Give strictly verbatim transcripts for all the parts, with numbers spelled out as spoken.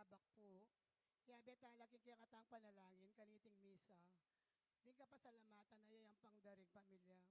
Abak pu, yabe tala king kekatang panalangin kaniting misa. Ding kapasalamatan a yayampang da ring pamilya.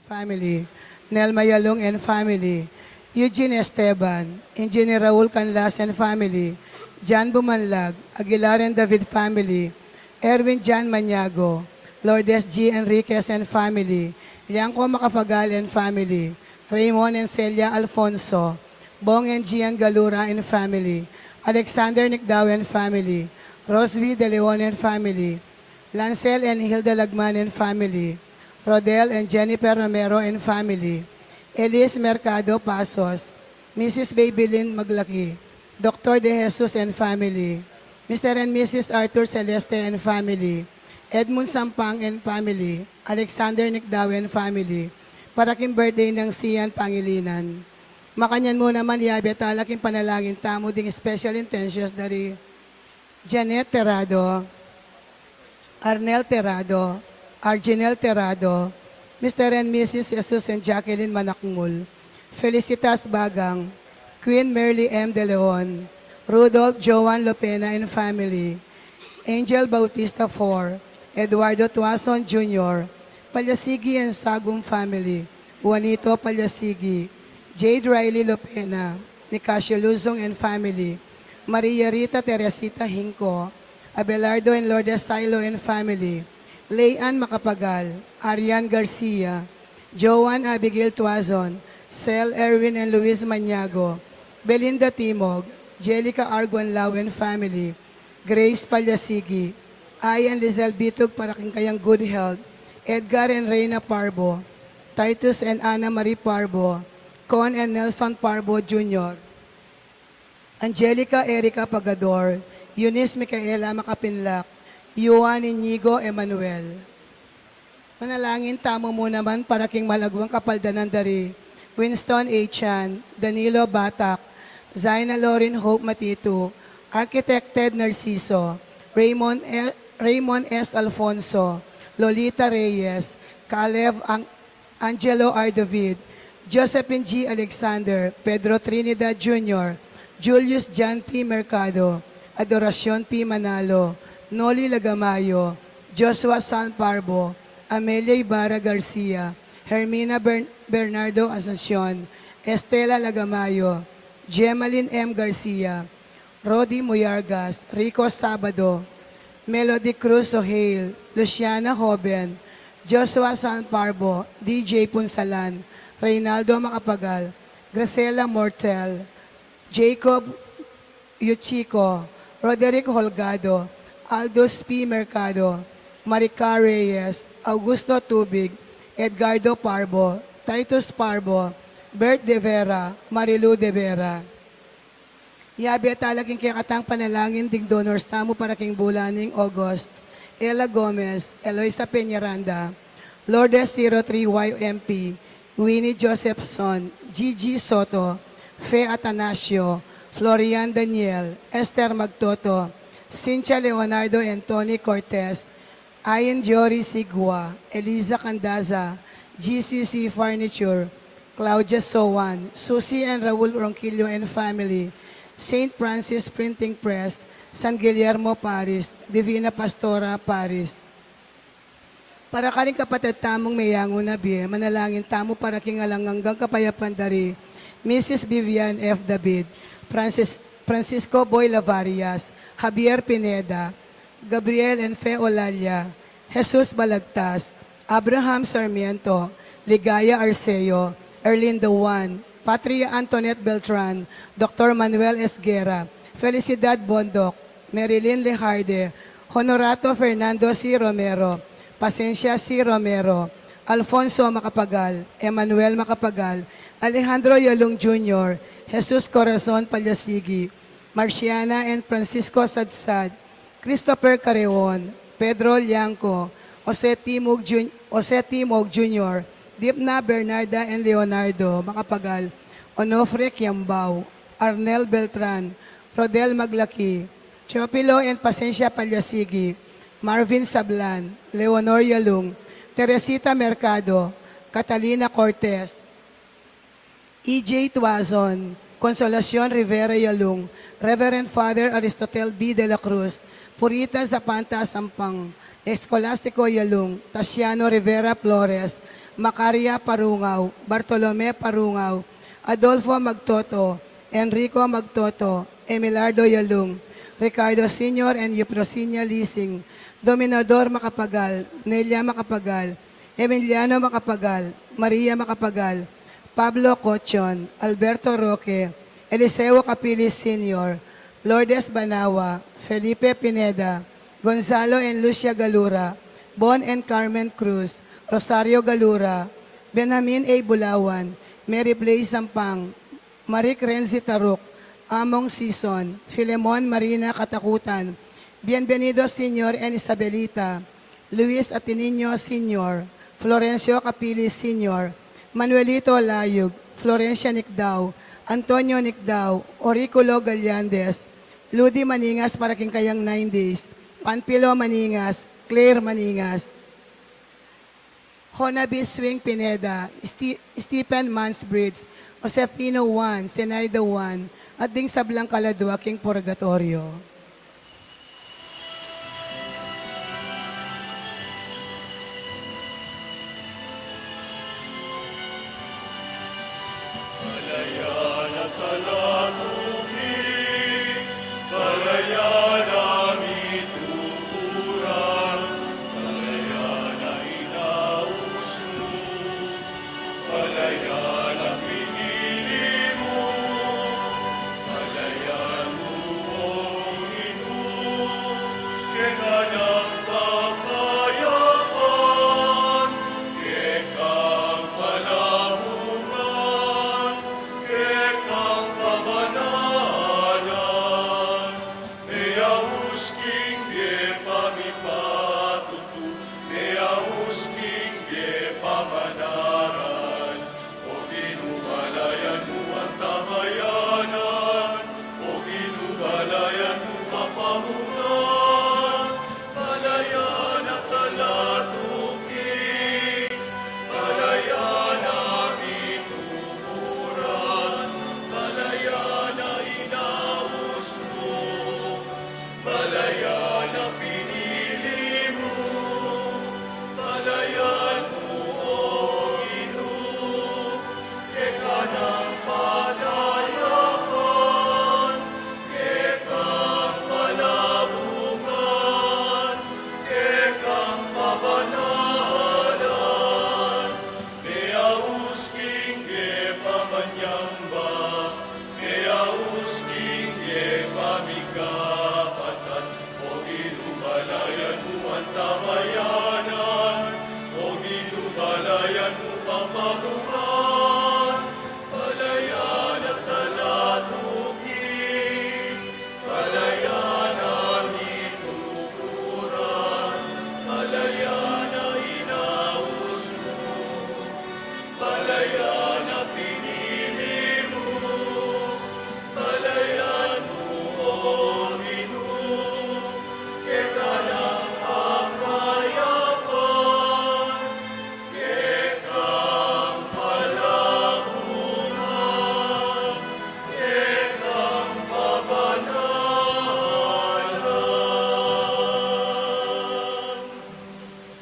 Family, Nelma Yalung and family, Eugene Esteban, Engineer Raul Canlas and family, John Bumanlag, Aguilar and David family, Erwin John Maniago, Lourdes G. Enriquez and family, Liangco Macapagal and family, Raymond and Celia Alfonso, Bong and Gian Galura and family, Alexander Nicdao and family, Rosby De Leon and family, Lancel and Hilda Lagman and family, Rodel and Jennifer Romero and family, Elise Mercado Pasos, Missus Babylin Maglaki, Doctor De Jesus and family, Mister and Missus Arthur Celeste and family, Edmund Sampang and family, Alexander Nicdao and family, para king birthday nang Sian Pangilinan. Makanyan mu naman, yabe tala king panalangin tamu ding special intentions da ri Janet Terrado, Arnel Terrado, Arginel Terrado, Mister and Missus Jesus and Jacqueline Manakmul, Felicitas Bagang, Queen Merly M. De Leon, Rudolph Joan Lopena and family, Angel Bautista four, Eduardo Tuason Junior, Palyasigi and Sagum family, Juanito Palyasigi, Jade Riley Lopena, Nicasio Luzon and family, Maria Rita Teresita Hinco, Abelardo and Lourdes Silo and family, Leanne Macapagal, Arian Garcia, Joan Abigail Tuazon, Sel Erwin and Luis Maniago, Belinda Timog, Jelica Arguanlao and family, Grace Palyasigi, Ai and Lizelle Bitug para king kayang good health, Edgar and Reina Parbo, Titus and Ana Marie Parbo, Con and Nelson Parbo Junior, Angelica Erica Pagador, Eunice Micaela Macapinlac, Yuan Inigo Emmanuel. Manalangin tamu mu naman para king malagwang kapaldanan da ri Winston A. Chan, Danilo Batak, Zaina Lorin Hope Matitu, Architect Ted Narciso, Raymond E-, Raymond S. Alfonso, Lolita Reyes, Caleb Ang-, Angelo R. David, Josephine G. Alexander, Pedro Trinidad Junior, Julius John P. Mercado, Adoracion P. Manalo, Noli Lagamayo, Joshua San Parbo, Amelia Ibarra Garcia, Hermina Bern-, Bernardo Asuncion, Estela Lagamayo, Gemaline M. Garcia, Rodi Muyargas, Rico Sabado, Melody Cruz O'Hale, Luciana Hoben, Joshua San Parbo, D J Punsalan, Reynaldo Macapagal, Graciela Mortel, Jacob Yuchiko, Roderick Holgado, Aldous P. Mercado, Maricar Reyes, Augusto Tubig, Edgardo Parbo, Titus Parbo, Bert De Vera, Marilu De Vera. Yabe tala king kekatang panalangin ding donors tamu para king bulan ning August: Ella Gomez, Eloisa Peñaranda, Lourdes zero three Y M P, Winnie Josephson, Gigi Soto, Fe Atanasio, Florian Daniel, Esther Magtoto, Cynthia Leonardo and Tony Cortez, Ayan Jory Sigua, Eliza Candaza, G C C Furniture, Claudia Sowan, Susie and Raul Ronquillo and family, Saint Francis Printing Press, San Guillermo Paris, Divina Pastora Paris. Para karing kapatad tamung meyangu na bie, manalangin tamu para king alang anggang kapayapan da ri Missus Vivian F. David, Francis-, Francisco Boy Lavarias, Javier Pineda, Gabriel and Fe Olalia, Jesus Balagtas, Abraham Sarmiento, Ligaya Arceo, Erlinda Juan, Patria Antoinette Beltran, Doctor Manuel Esguerra, Felicidad Bondoc, Marilyn Lejarde, Honorato Fernando C. Romero, Pasencia C. Romero, Alfonso Macapagal, Emmanuel Macapagal, Alejandro Yalung Junior, Jesus Corazon Palyasigi, Marciana and Francisco Sadsad, Christopher Careon, Pedro Liangco, Jose Timog Jun-, Jose Timog Junior, Dipna Bernarda and Leonardo Macapagal, Onofre Kiambao, Arnel Beltran, Rodel Maglaki, Teofilo and Pasencia Palyasigi, Marvin Sablan, Leonor Yalung, Teresita Mercado, Catalina Cortez, E J Tuazon, Consolacion Rivera Yalung, Reverend Father Aristotel B. de la Cruz, Purita Zapanta Sampang, Escolastico Yalung, Tasiano Rivera Flores, Macaria Parungao, Bartolome Parungao, Adolfo Magtoto, Enrico Magtoto, Emilardo Yalung, Ricardo Senior and Eufrosina Lising, Dominador Macapagal, Nelia Macapagal, Emiliano Macapagal, Maria Macapagal, Pablo Cochon, Alberto Roque, Eliseo Capilis Senior, Lourdes Banawa, Felipe Pineda, Gonzalo and Lucia Galura, Bon and Carmen Cruz, Rosario Galura, Benjamin A. Bulawan, Mary Blaze Sampang, Maric Renzi Taruc, Among Sison, Filemon Marina Katakutan, Bienvenido Senior and Isabelita, Luis Atenino Senior, Florencio Capilis Senior, Manuelito Layug, Florencia Nicdao, Antonio Nicdao, Auriculo Gallandes, Ludi Maningas para king kayang nine days, Panfilo Maningas, Claire Maningas, Honabi Swing Pineda, Ste-, Stephen Mansbridge, Josefino Juan, Zenaida Juan, at ding sablang kaladua king purgatoryo.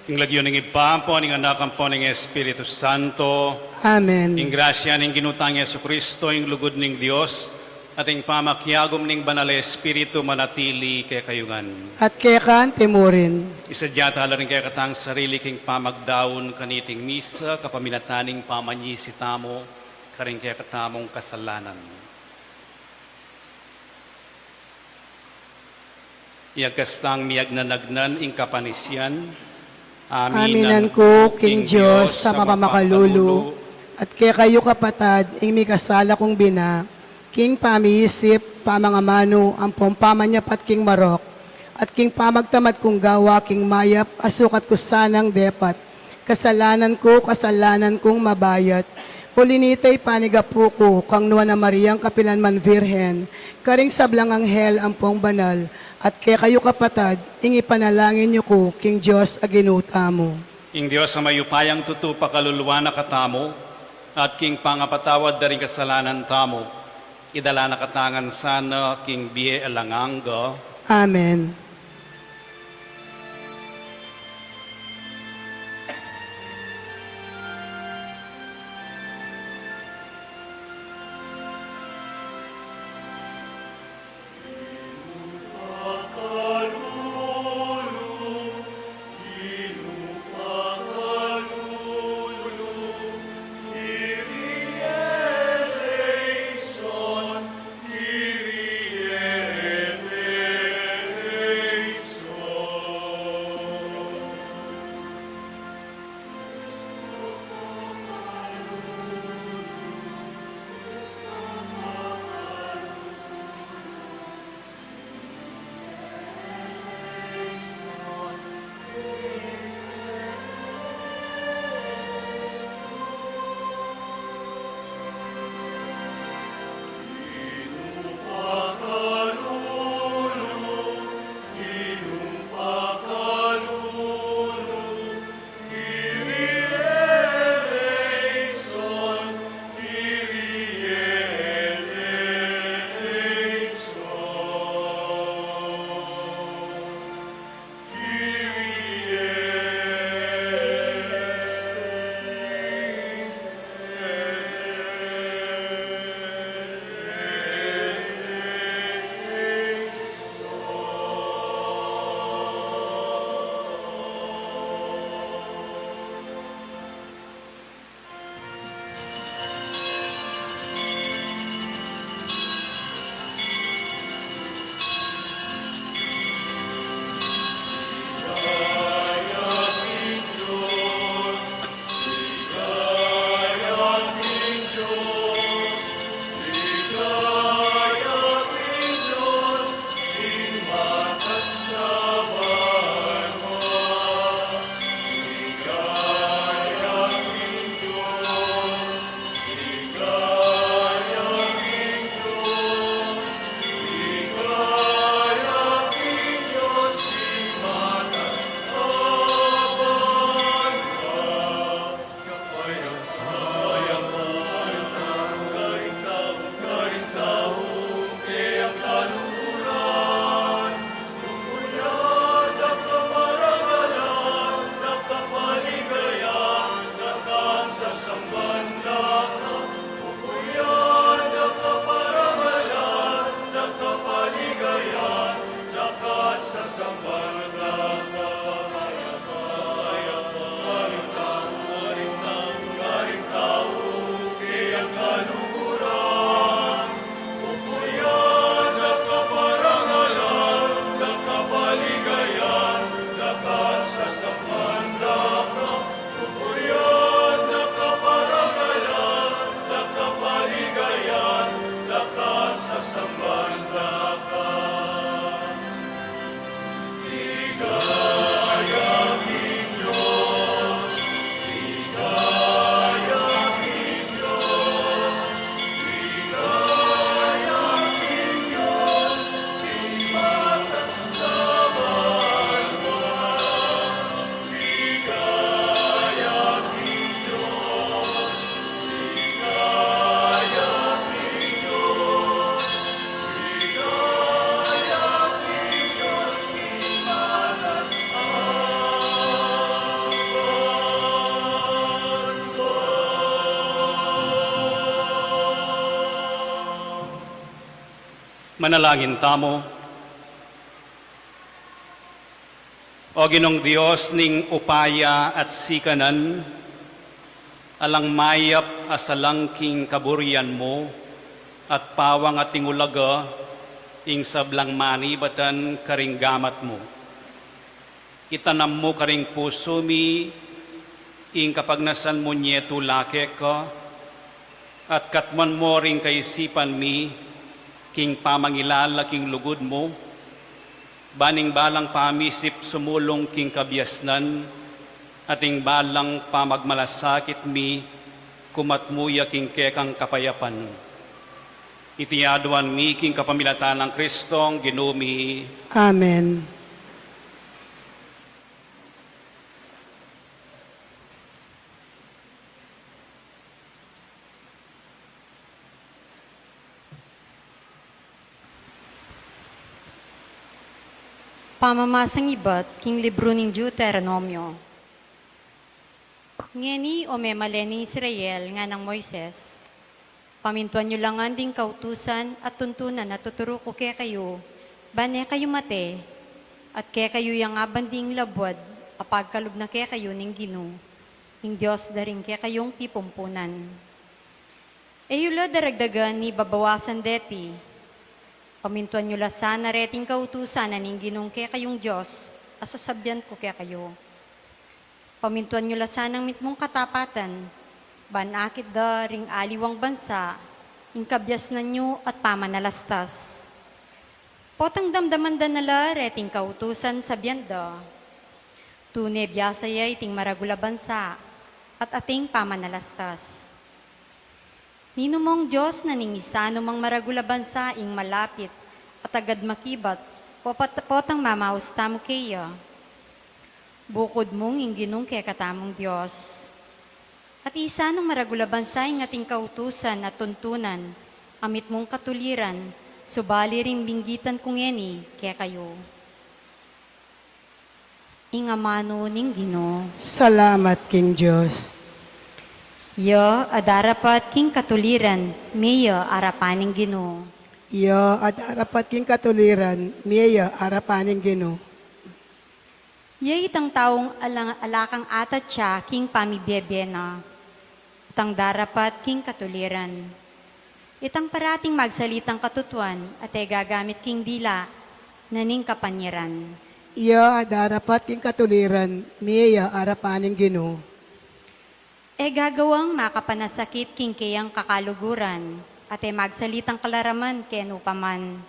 King lagyu ning Ibpa, ampo ning Anak, ampo ning Espiritu Santo. Amen. Ing grasya ning Ginu tang Jesucristo, ing lugud ning Dios, at ing pamakiagum ning Banal a Espiritu manatili kekayu ngan. At keka naman murin. Isadya tala ring kekatang sarili king pamagdaun kaniting misa, kapamilatan ning pamanyisi tamu karing kekatamung kasalanan. Iyagkas tang miyagnanagnan ing kapanisian. Aminan ku king Dios a mapamakalulu, at kekayu kapatad, ing mikasala kung bina, king pamiisip, pamangamanu, ampong pamanyapat king marok, At king pamagtamad kung gawa king mayap, asukat ku sanang depat. Kasalanan ku, kasalanan kung mabayat. Uli nita ipanigapu ku kang Nuan a Mariang kapilan man Virgen, karing sablang anghel ampong banal, at kekayu kapatad, ing ipanalangin yu ku king Dios a Ginu tamu. Ing Dios a mayupayang tutu pakaluluan na katamu, at king pangapatawad da ring kasalanan tamu, idala na katamu ngan sana king bie alang angga. Amen. Manalangin tamu. O Ginung Dios ning upaya at sikanan, alang mayap a salang king kaburian mu, at pawang ating ulaga ing sablang manibatan karing gamat mu. Itanam mu karing pusu mi ing kapagnasan mu nietu la keka, at katmuan mu ring kaisipan mi king pamangilala king lugud mu, Ban ing balang pamisip sumulung king kabiasnan, at ing balang pamagmalasakit mi kumatmu ya king kekang kapayapan. Iti aduan mi king kapamilatan nang Kristong Ginu mi. Amen. Pamamasang ibat king libru ning Deuteronomio. Ngeni, o memalen ning Israel, nganang Moises, pamintuan yu la ngan ding kautusan at tuntunan a tuturu ku kekayu, ban e kayu mate, at kekayu yang aban ding labuad a pagkalub na kekayu ning Ginu, ing Dios da ring kekayung pipumpunan. E yu la daragdagan ni babawasan deti. Pamintuan yu la sana reting kautusan na ning Ginung kekayung Dios a sasabian ku kekayu. Pamintuan yu la sanang mitmung katapatan, ban akit da ring aliwang bansa ing kabiasnan yu at pamanalastas. Potang damdaman da na la reting kautusan, sabian da, tune biasa ya iting maragul a bansa at ating pamanalastas. Ninumong Dios na ning isanu mang maragul a bansa ing malapit at agad makibat, popat-, potang mamaus tamu keya. Bukud mung ing Ginung kekatamung Dios. At isanung maragul a bansa ing ating kautusan at tuntunan, a mitmung katuliran, subali ring binggitan ku ngeni kekayu. Ing amanu ning Ginu. Salamat king Dios. Ya a darapat king katuliran, mie ya arapan ning Ginu. Ya a darapat king katuliran, mie ya arapan ning Ginu. Ya itang taung alang-, alakang atatya king pamibie-bie na, itang darapat king katuliran. Itang parating magsalitang katutuan at e gagamit king dila na ning kapanyaran. Ya a darapat king katuliran, mie ya arapan ning Ginu. E gagawang makapanasakit king keyang kakaluguran, at e magsalitang kalaraman kenu pa man.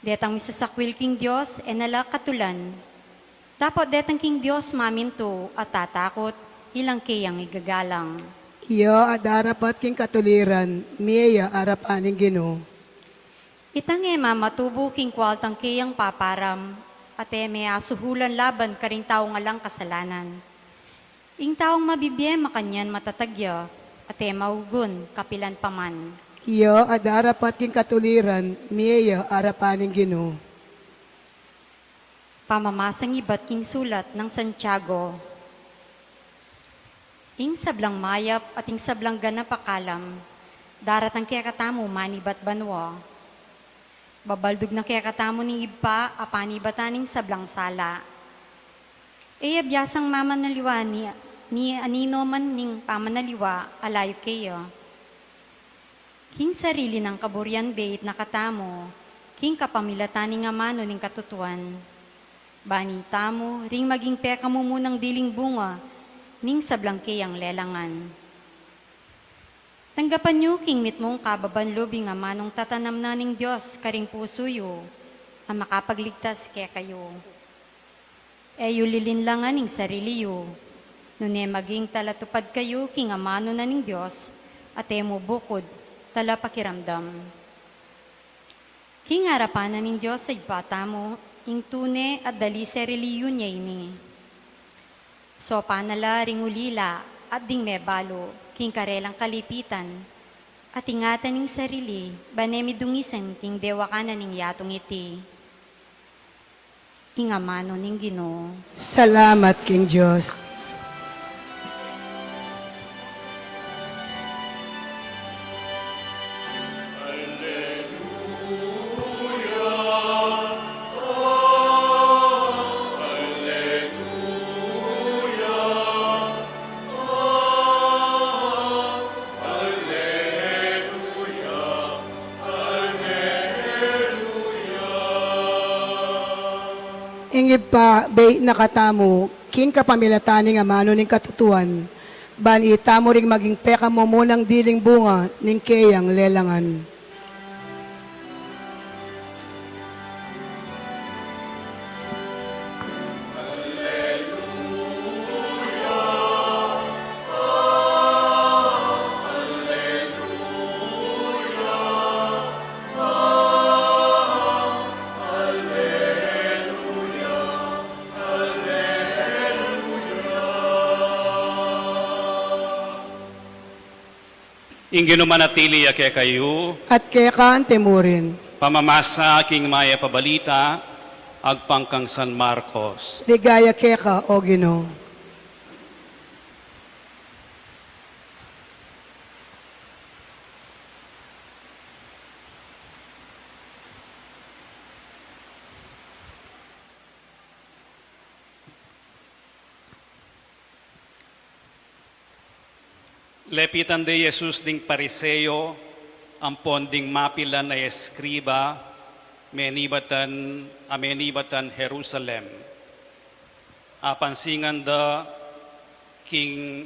Detang misasakwil king Dios, e na la katulan. Dapot detang king Dios mamintu at tatakut, ilang keyang igagalang. Ya a darapat king katuliran, mie ya arapan ning Ginu. Itang e mamatubu king kualtang keyang paparam, at e me asuhulan laban karing taung alang kasalanan. Ing taung mabibie makanyan matatag ya, at e maugun kapilan pa man. Ya a darapat king katuliran, mie ya arapan ning Ginu. Pamamasang ibat king sulat nang Santiago. Ing sablang mayap at ing sablang ganap a kalam, daratang kekatamu manibat banua. Babaldug na kekatamu ning Ibpa a panibatan ning sablang sala. E ya biasang mamanaliwa ni, ni anino man ning pamanaliwa a layu keya. King sarili nang kaburian beit na katamu, king kapamilatan ning amanu ning katutuan. Ban itamu ring maging pekamumunang diling bunga ning sablang keyang lelangan. Tanggapan yu king mitmung kababan lub ing amanung tatanam na ning Dios karing pusu yu, a makapagligtas kekayu. E yu lilinlangan ing sarili yu, nune maging talatupad kayu king amanu na ning Dios, at e mu bukud talapakiramdam. King arapan na ning Dios a Ibpa tamu, ing tune at dali serili yu ne ini. Sopan na la ring ulila at ding mebalu king karelang kalipitan, at ingatan ing sarili, ban e midungisan king dewakan na ning yatung iti. Ing amanu ning Ginu. Salamat king Dios. Ing Ibpa, beit na katamu, king kapamilatan ning amanu ning katutuan, ban itamu ring maging pekamumunang diling bunga ning keyang lelangan. Ing Ginu manatili ya kekayu. At keka antimurin. Pamamasa king Mayap a Balita agpang kang San Marcos. Ligaya keka, O Ginu. Lepitan de i Jesus ding Pariseo ampon ding mapilan a eskriba, menibatan, a menibatan Jerusalem. Apansingan da king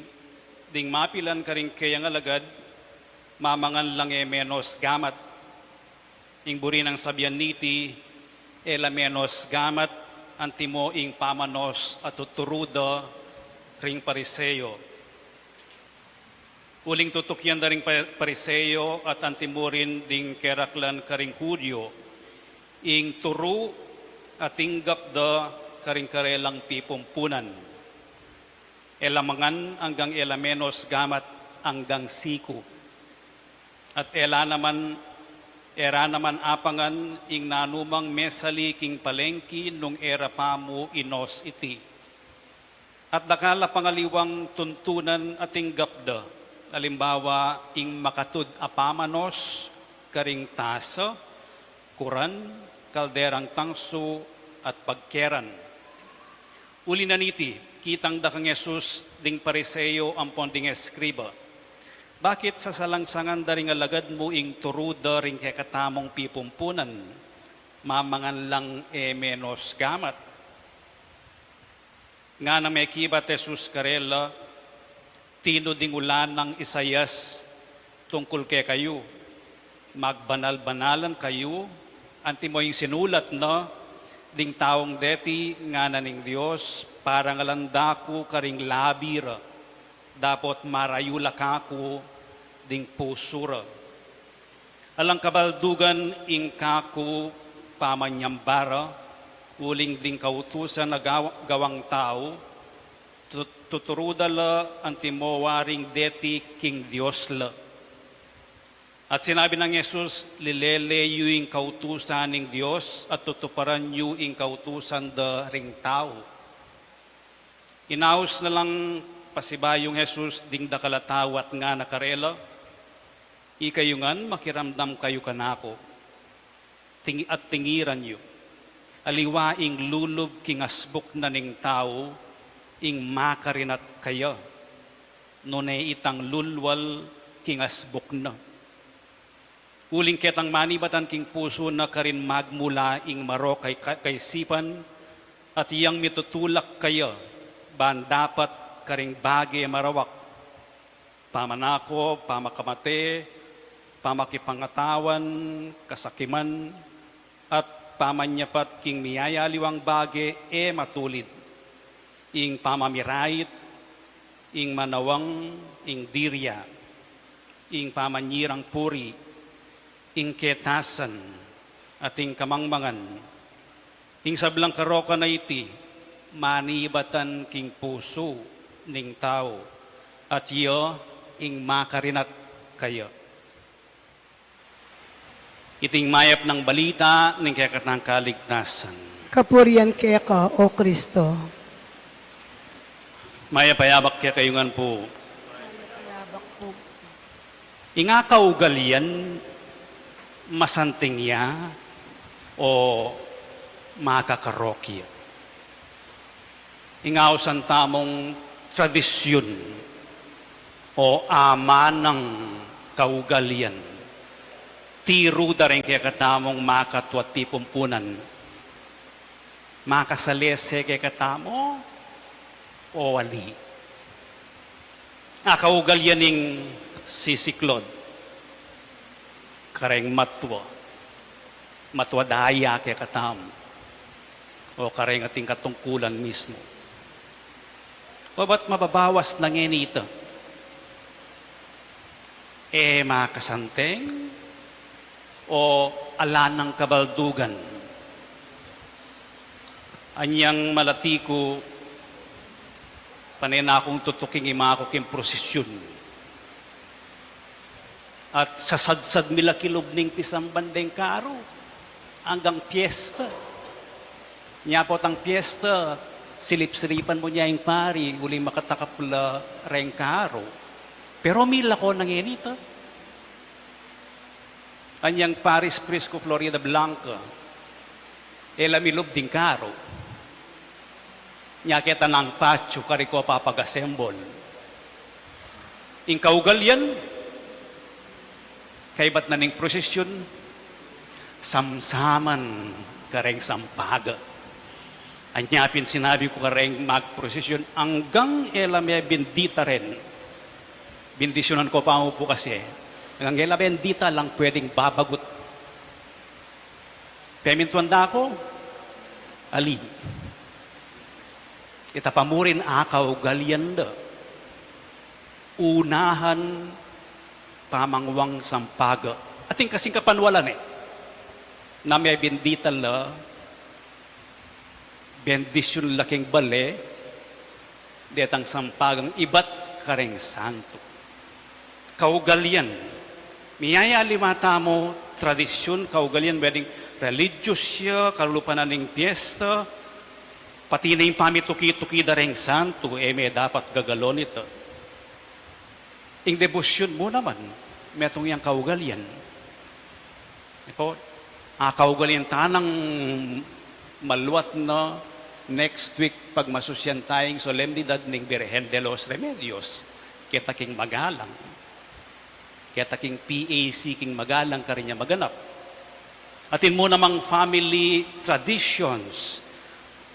ding mapilan karing keyang alagad, mamangan lang e menos gamat. Ing buri nang sabian niti, e la menos gamat antimo ing pamanos a tuturu da ring Pariseo. Uling tutukyan da ring Pa-, Pariseo at antimurin ding keraklan karing Judio ing turu a tinggap da karing karelang pipumpunan. E la mangan anggang e la menos gamat anggang siku. At e la naman, e ra naman apangan ing nanumang mesali king palengki nung e ra pa mu inos iti. At dakal a pangaliwang tuntunan a tinggap da, alimbawa ing makatud a pamanos karing tasa, kuran, kalderang tangsu, at pagkeran. Uli na niti, kitang da kang Jesus ding Pariseo ampon ding eskriba, "Bakit sasalangsangan da ring alagad mu ing turu da ring kekatamung pipumpunan, mamangan lang e menos gamat?" Ngana mekibat Jesus karela, "Tinu ding ulan nang Isaias tungkul kekayu? Magbanal-banalan kayu, antimo ing sinulat na, 'Ding taung deti ngana ning Dios, parangalan da ku karing labi ra, dapot marayu la kaku ding pusu ra.' Alang kabaldugan ing kaku pamanyamba ra, uling ding kautusan a gaw-, gawang tau, tut-, tuturu da la antimo waring deti king Dios la. At sinabi nang Jesus, 'Lilele yu ing kautusan ning Dios at tutuparan yu ing kautusan da ring tau.'" Inaus na lang pasibayu nang Jesus ding dakal a tau at ngana karela, "Ikayu ngan makiramdam kayu kanaku, tingi-, at tingiran yu. Aliwa ing lulub king asbuk na ning tau ing makarinat kaya, nune itang lulwal king asbuk na. Uling ketang manibatan king pusu na karin magmula ing marok a ka-, kaisipan, at iyang mitutulak kaya ban dapat karing bage marawak, pamanakop, pamakamate, pamakipangatawan, kasakiman, at pamanyapat king miyayaliwang bage e matulid, ing pamamirait, ing manawang, ing dirya, ing pamanyirang puri, ing ketasan, at ing kamangmangan. Ing sablang karokan a iti, manibatan king pusu ning tau, at iya ing makarinat kaya." Iting mayap nang balita ning kekatang kaligtasan. Kapurian keka, O Kristo. Mayap a yabak kekayu ngan pu. Mayap a yabak pu. Ing akaugalian, masanting ya o makakarok ya? Ing ausan tamung tradisyun o amanang kaugalian, tiru da ring kekatamung makatwat pipumpunan, makasalese kekatamu o ali? Akaugalian ing sisiklod kareng matwa, matwa daya kekatamu, o kareng ating katungkulan mismu. Babat mababawas na ngeni ita. E makasanteng o ala nang kabaldugan? Anyang malati ku, pane na kung tutuking ima ku king prosisyun. At sasadsad mi la kilub ning pisamban deng karu anggang piesta. Nya potang piesta, silip-silipan mu nya ing pari, uling makatakap la reng karu. Pero milako na ngeni ita. Anyang Parish Priest ku Florida Blanca, e la milub ding karu. Nya keta nang patsu kari ko papag-assemble. Ing kaugalian, kaibat na ning prosesyon, samsaman kareng sampaga. Anya pin sinabi ku kareng magprosesyon, anggang e la mebendita ren, bendisyunan ko pa mu pu kasi, anggang e la bendita, alang pwedeng babagut. Pemintuan da ku, ali. Ita pa mu rin akaugalian da. Unahan pamangwang sampaga. Atin kasing kapanwalan e. Na mebendita la, bendisyun la king bale, detang sampagang ibat kareng santu. Kaugalian. Miyayaliwa tamu tradisyun, kaugalian, pwedeng religious ya, kalupa na ning piesta, pati na ing pamituki-tuki da reng santu, e me dapat gagalon ita. Ing debosyun mu naman, metung yang kaugalian. Ipo, a, kaugalian ta nang maluat na next week pagmasusyan taya ing solemnidad ning Birhen de los Remedios, keta king magalang. Keta king P A C king magalang karin ya maganap. Atin mu namang family traditions.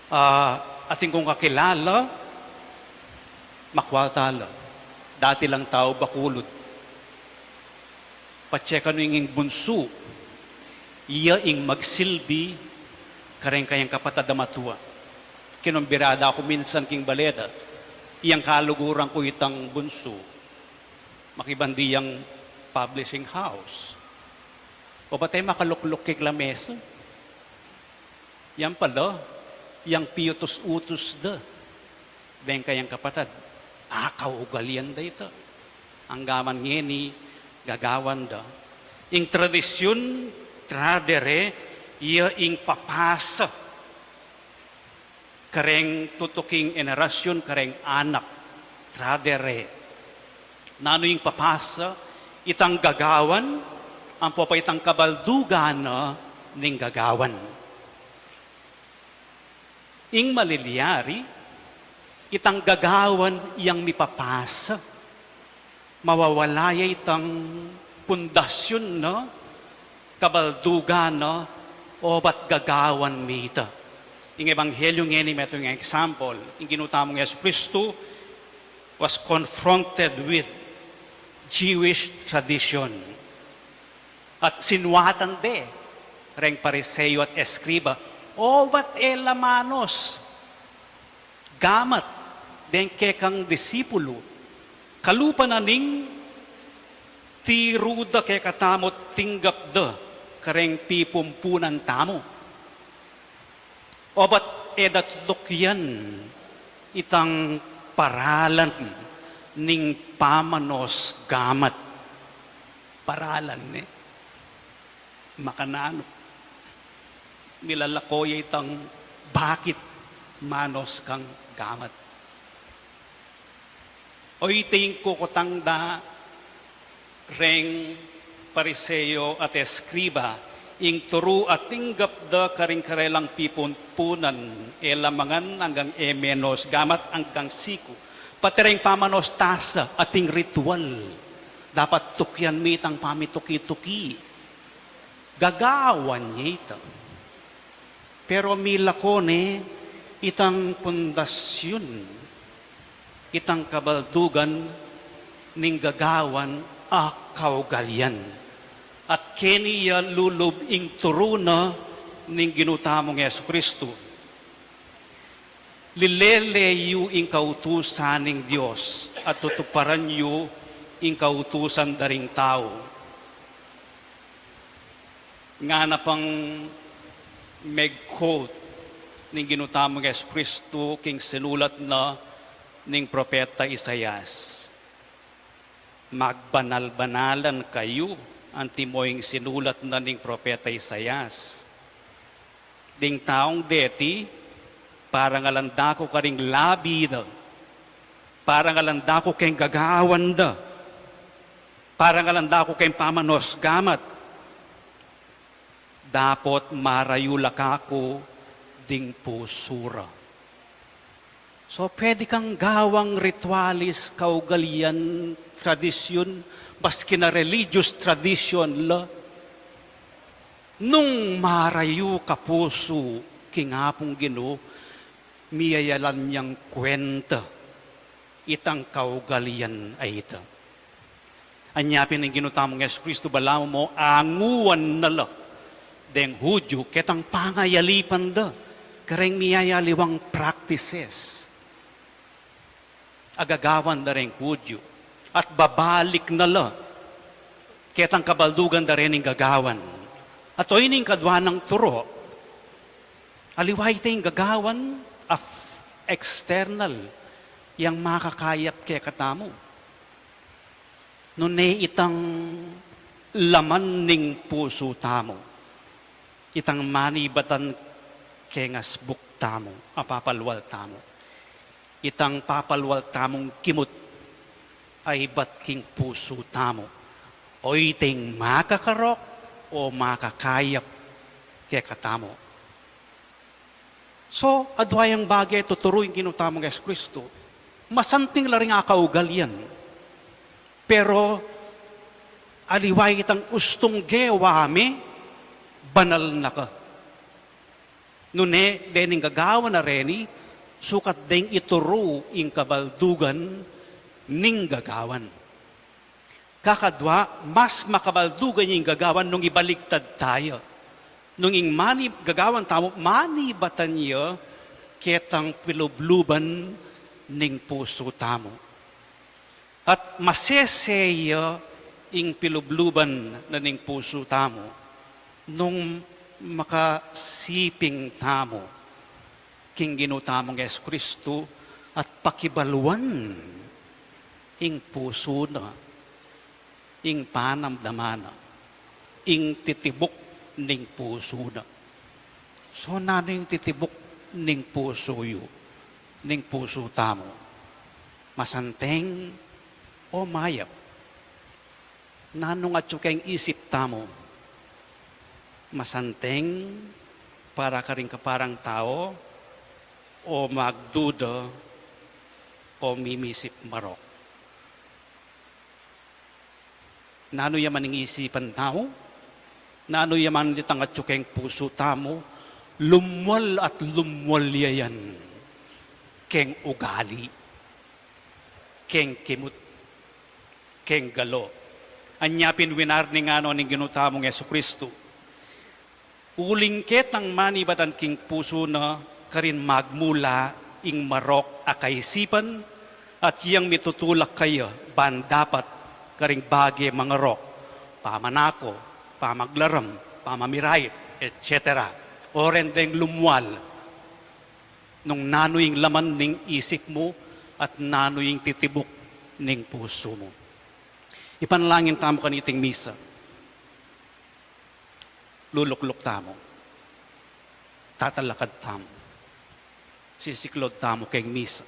A, atin kung kakilala, makwal ta la. Dati lang tau Bacolod. Patse kanu ing bunsu, iya ing magsilbi kareng kayang kapatad a matua. Kinumbira da ku minsan king bale da, iyang kaluguran ku itang bunsu, makibandi yang publishing house. O, pati makalukluk king lamesa. Yang pala, yang piutus-utus da deng kayang kapatad, a, kaugalian da ita. Anggaman ngeni, gagawan da. Ing tradisyun, tradere, iya ing papasa kareng tutuking enerasyun, kareng anak, tradere. Nanu ing papasa, itang gagawan, ampo pa itang kabaldugan na ning gagawan. Ing malilyari, itang gagawan yang mipapasa, mawawala ya itang pundasyun na, kabaldugan na, obat gagawan mi ita. Ing ebanghelyu ngeni metung example, ing Ginu tamung Jesu Kristu was confronted with Jewish tradition. At sinuatan de reng Pariseo at eskriba, obat e la manos gamat deng kekang disipulu, kalupa na ning tiru da kekatamu, tinggap da kareng pipumpunan tamu. Obat e da tutukyan itang paralan ning pamanos gamat. Paralan ne. Makananu. Milalako ya itang bakit manos kang gamat. O iti ing kukutang da reng Pariseo at eskriba, ing turu a tinggap da karing karelang pipumpunan, e la mangan anggang e menos gamat anggang siku. Pati reng pamanos tasa ating ritual, dapat tukyan mi itang pamituki-tuki. Gagawan ya ita. Pero milako ne itang pundasyun, itang kabaldugan ning gagawan a kaugalian. At keni ya lulub ing turu na ning Ginu tamung Jesu Kristu. Lilele yu ing kautusan ning Dios at tutuparan yu ing kautusan da ring tau. Ngana pang meg-quote ning Ginu tamung Jesu Kristu king sinulat na ning propeta Isaias. Magbanal-banalan kayu, antimo ing sinulat na ning propeta Isaias. Ding taung deti, parangalan da ku karing labi da, parangalan da ku keng gagawan da, parangalan da ku keng pamanosgamat, dapot marayu la kaku ding pusu ra. So, pwede kang gawang ritualis, kaugalian, tradisyun, maski na religious tradition la. Nung marayu ka pusu king Apung Ginu, miyayalan yang kwenta itang kaugalian a ita. Anya pin ing Ginu tamung Jesucristo, balamu mo anguan na la deng Hudyu ketang pangayalipan da kareng miyayaliwang practices a gagawan da reng Hudyu, at babalik na la ketang kabaldugan da rening gagawan. At oyni ing kadwa nang turo, aliwa ita ing gagawan a external, yang makakayap kekatamu. Nune itang laman ning pusu tamu, itang manibatan keng asbuk tamu, a papalwal tamu, itang papalwal tamung kimut a ibat king pusu tamu, o iting makakarok o makakayap kekatamu. So, adwa yang bage tuturu ing Ginu tamung Jesucristo. Masanting la ring akaugalian. Pero, aliwa itang ustung gewa me, banal na ka. Nune, dening gagawan a reni, sukat deng ituru ing kabaldugan ning gagawan. Kakadwa, mas makabaldugan ya ing gagawan nung ibaligtad taya. Nung ing mani-, gagawan tamu, manibatan ya ketang pilubluban ning pusu tamu. At masese ya ing pilubluban na ning pusu tamu nung makasiping tamu king Ginu tamung Jesucristo at pakibaluan ing pusu na, ing panamdaman na, ing titibuk ning pusu na. So, nanu ing titibuk ning pusu yu, ning pusu tamu? Masanteng o mayap? Nanu ing atyu keng isip tamu? Masanteng para karing kaparang tau, o magduda, o mimisip marok? Nanu ya man ing isipan tamu? Nanu ya man itang atyu keng pusu tamu? Lumwal at lumwal ya yan keng ugali, keng kimut, keng galo. Anya pin winarning ngana ning Ginu tamung Jesucristo, uling ketang manibatan king pusu na, karin magmula ing marok a kaisipan, at yang mitutulak kaya ban dapat karing bage mangarok, pamanako, pamaglaram, pamamirait, et cetera. O ren deng lumwal nung nanu ing laman ning isip mu at nanu ing titibuk ning pusu mu. Ipanalangin tamu kaniting misa. Lulukluk tamu. Tatalakad tamu. Sisiklod tamu keng misa.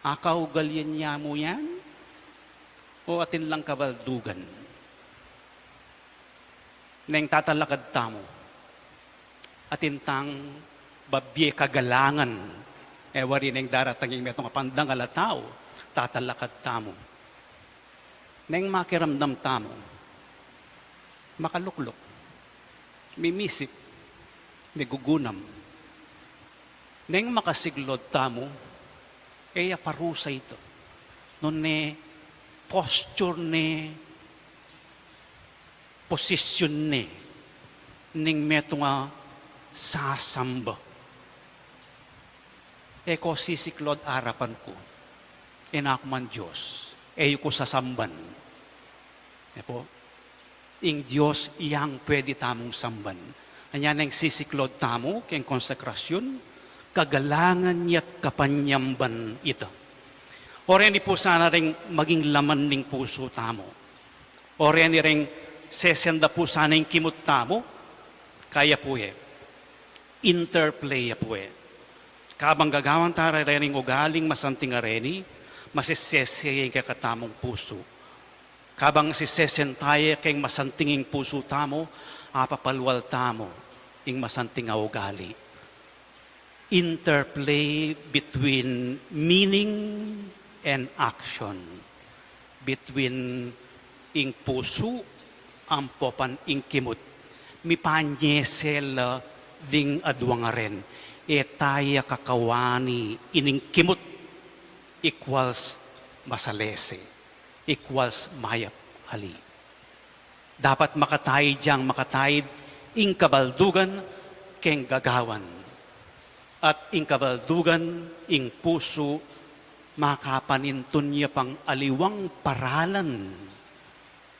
Akaugalian ya mu yan? O atin lang kabaldugan? Neng tatalakad tamu, atin tang babie kagalangan, e wari neng daratang ing metung a pandangal a tau, tatalakad tamu. Neng makiramdam tamu makalukluk, mimisip, migugunam, neng makasiglod tamu, e ya parusa ita. Nune posture ne, posisyon ne ning metung a sasamba. E ko sisiklod arapan ku, e na ku man Dios, e yu ku sasamban. E po, ing Dios yang pwede tamung samban. Anya neng sisiklod tamu keng konsekrasyon, kagalangan ya't kapanyamban ita. O reni pu sana reng maging laman ning pusu tamu. O reni reng sesen da pu sana ing kimut tamu. Kaya pu e. Interplay ya pu e. Kabang gagawan ta reng ugaling masanting a reni, masisese ya ing kekatamung pusu. Kabang sisesen taye keng masanting ing pusu tamu, apapalual tamu ing masanting a ugali. Interplay between meaning and action, between ing pusu ampo pan ing kimut. Mipanyese la ding adua a reni, e taya kakawani ining kimut, equals masalese, equals mayap ali. Dapat makataid yang makataid ing kabaldugan keng gagawan. At ing kabaldugan, ing pusu, makapanintun ya pang aliwang paralan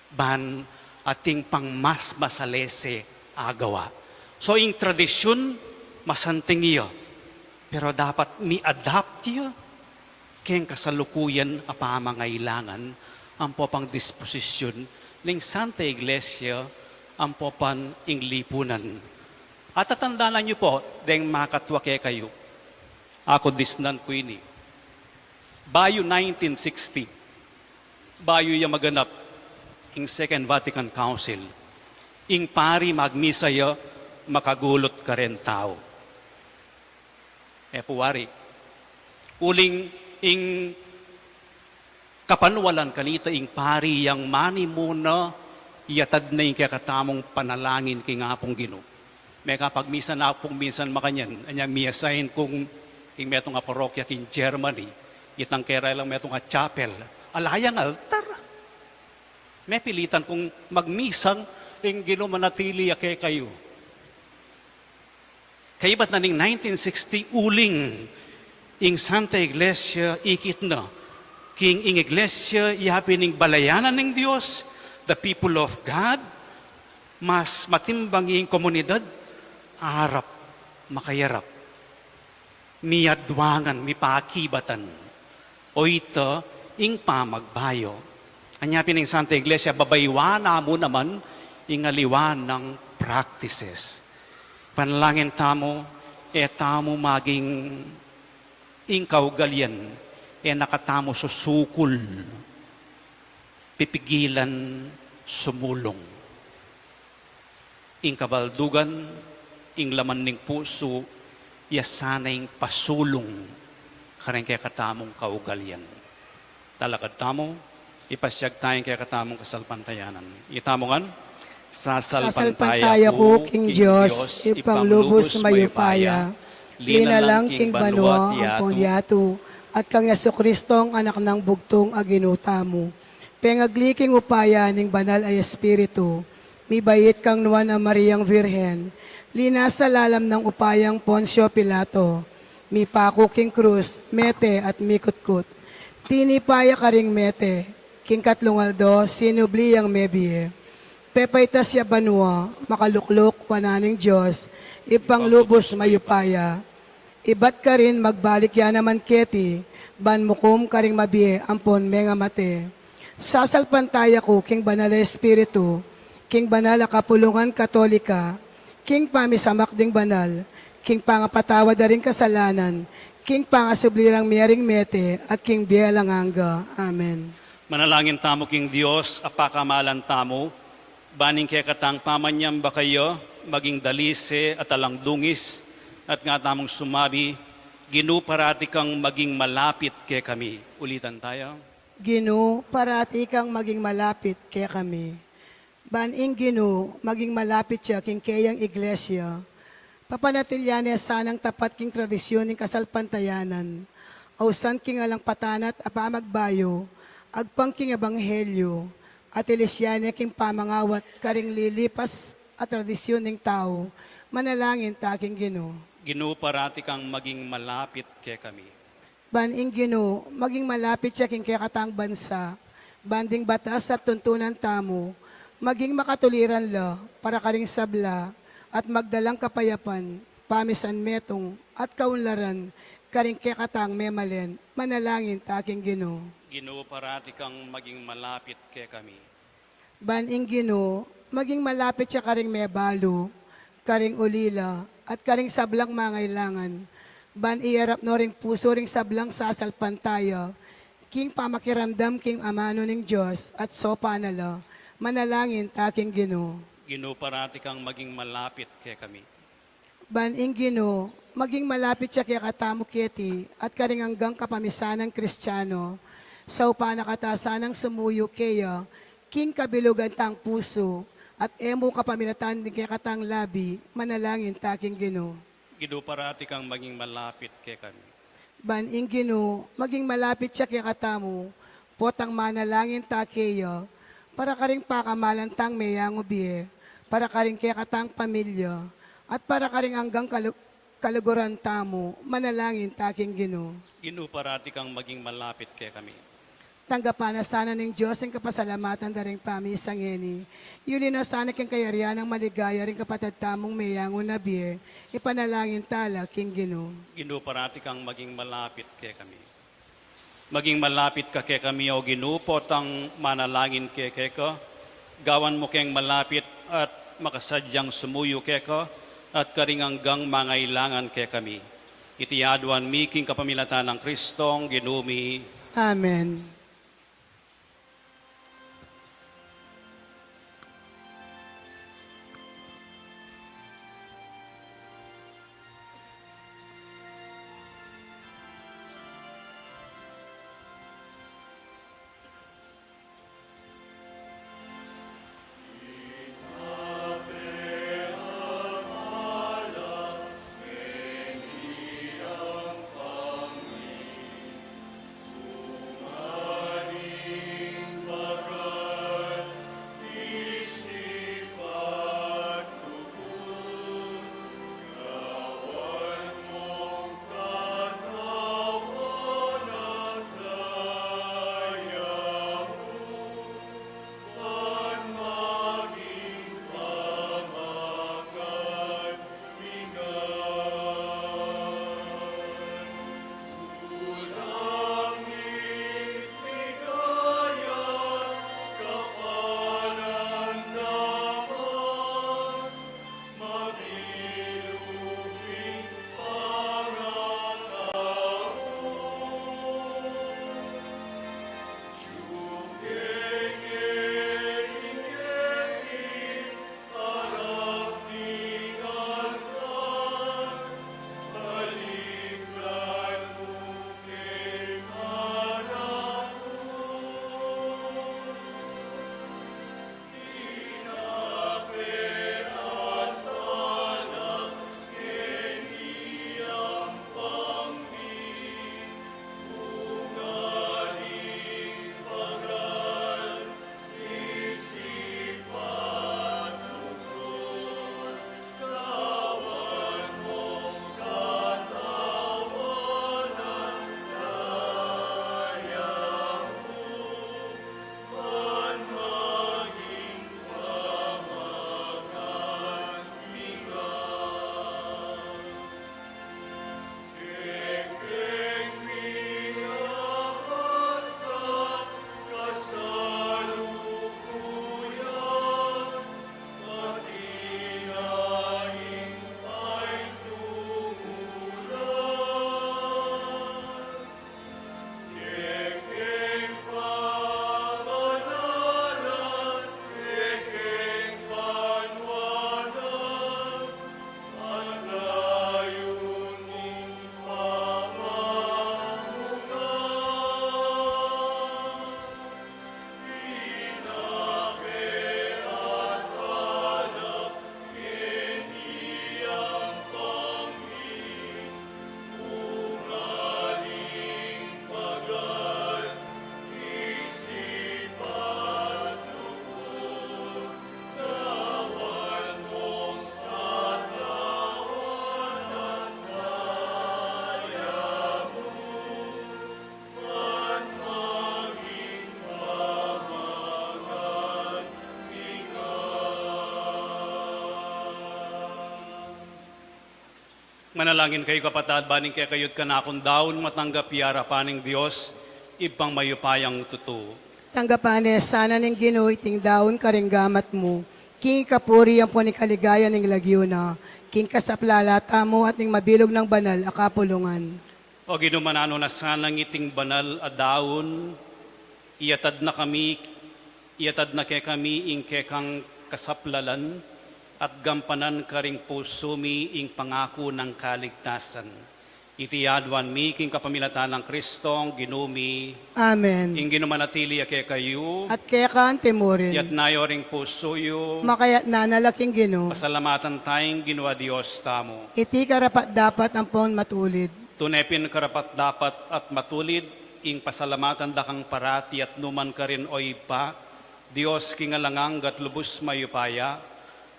ban atin pang mas masalese a gawa. So, ing tradisyun, masanting ya. Pero dapat mi-adapt ya keng kasalukuyan a pamangailangan ampo pang disposisyun ning Santa Iglesia ampo pan ing lipunan. At tatandanan yu pu, deng makatua kekayu, aku disnan ku ini. Bayu nineteen sixty, bayu ya maganap ing Second Vatican Council, ing pari magmisa ya makagulut karen tau. E pu wari. Uling ing kapanualan kanita ing pari yang manimuna yatad na ing kekatamung panalangin king Apung Ginu. Mekapagmisa na pung minsan makanyan, anya mi-assign kung king metung a parokya king Germany, itang kera lang metung a chapel, ala yang altar. Mepilitan kung magmisang ing Ginu manatili ya kekayu. Kaybat na ning nineteen sixty, uling ing Santa Iglesia ikit na king ing Iglesia yapin ing balayanan ning Dios, the people of God, mas matimbang ing komunidad, arap, makayarap, miyaduangan, mipakibatan. O ita ing pamagbayu. Anya pin ing Santa Iglesia, babayuan na mu naman ing aliwa nang practices. Panalangin tamu, e tamu maging ing kaugalian, e na katamu susukul, pipigilan sumulung. Ing kabaldugan, ing laman ning pusu, ya sana ing pasulung kareng kekatamung kaugalian. Talakad tamu, ipasyag taya ing kekatamung kasalpantayanan. Itamu ngan, sasalpantaya ku king Dios, Ibpang lubus mayupaya, linalang king banua ampon yatu, at kang Jesucristo, Anak nang bugtung a Ginu tamu. Pengagli king upaya ning Banal a Espiritu, mibait kang Nuan a Mariang Virgen, linasa lalam nang upayang Poncio Pilato, mipaku king krus, mete at mikutkut. Tinipa ya karing mete, king katlung aldo, sinubli yang mebie. Pepaitas ya banua, makalukluk wanan ning Dios, Ibpang lubus mayupaya. Ibat karin magbalik ya naman keti, ban mukum karing mabie ampon mengamate. Sasalpantaya ku king Banal a Espiritu, king banal a kapulungan Katolika, king pamisamak ding banal, king pangapatawad da ring kasalanan, king pangasubli rang mie ring mete, at king bie alang angga. Amen. Manalangin tamu king Dios a pakamalan tamu, ban ing kekatang pamanyamba kaya maging dalise at alang dungis, at nga tamung sumabi, Ginu, parati kang maging malapit kekami. Ulitan taya. Ginu, parati kang maging malapit kekami. Ban ing Ginu, maging malapit ya king keyang Iglesia. Papanatilian ne sanang tapat king tradisyun ning kasalpantayanan. Ausan king alang patanat a pamagbayu, agpang king ebanghelyu, at ilisyan ne king pamangawat karing lilipas a tradisyun ning tau. Manalangin ta king Ginu. Ginu, parati kang maging malapit kekami. Ban ing Ginu, maging malapit ya king kekatang bansa. Ban ding batas at tuntunan tamu, maging makatuliran la para karing sabla, at magdalang kapayapan, pamisanmetung, at kaunlaran, karing kekatang memalen, manalangin ta king Ginu. Ginu, parati kang maging malapit kekami. Ban ing Ginu, maging malapit ya karing mebalu, karing ulila, at karing sablang mangailangan. Ban iyarap no ring pusu ring sablang sasalpantaya, king pamakiramdam king amanu ning Dios at sopa na la, manalangin ta king Ginu. Ginu, parati kang maging malapit kekami. Ban ing Ginu, maging malapit ya kekatamu keti, at karing anggang kapamisanan Kristiano, saupan na kata sanang sumuyu keya, king kabilugan tang pusu, at e mu kapamilatan ding kekatang labi, manalangin ta king Ginu. Ginu, parati kang maging malapit kekami. Ban ing Ginu, maging malapit ya kekatamu, potang manalangin ta keya, para karing pakamalan tang meyangu bie, para karing kekatang pamilya, at para karing anggang kalu-, kaluguran tamu, manalangin ta king Ginu. Ginu, parati kang maging malapit kekami. Tanggapan na sana ning Dios ing kapasalamatan da ring pamisa ngeni. Yuli na sana king kayarian nang maligaya ring kapatad tamung meyangu na bie, ipanalangin ta la king Ginu. Ginu, parati kang maging malapit kekami. Maging malapit ka kekami, O Ginu, potang manalangin keka, gawan mu keng malapit at makasadyang sumuyu keka, at karing anggang mangailangan kekami. Iti aduan mi king kapamilatan nang Kristong Ginu mi. Amen. Manalangin kayu, kapatad, ban ing kekayu't kanakung daun matanggap ya king arapan ning Dios, Ibpang mayupayang tutu. Tanggapan ne sana ning Ginu iting daun karing gamat mu, king kapurian ampon king kaligayan ning lagyu na, king kasaplalan tamu at ning mabilug nang banal a kapulungan. O Ginu, mananu na sanang iting banal a daun, iatad na kami, iatad na kekami ing kekang kasaplalan, at gampanan karing pusu mi ing pangaku nang kaligtasan. Iti aduan mi king kapamilatan nang Kristong Ginu mi. Amen. Ing Ginu manatili ya kekayu. At keka antimurin. Itas yu ring pusu yu. Makatas na la king Ginu. Pasalamatan taya ing Ginu a Dios tamu. Iti karapat-dapat ampon matulid. Tune pin karapat-dapat at matulid ing pasalamatan da kang parati at nukarin man, O Ibpa, Dios king alang angga at lubus mayupaya,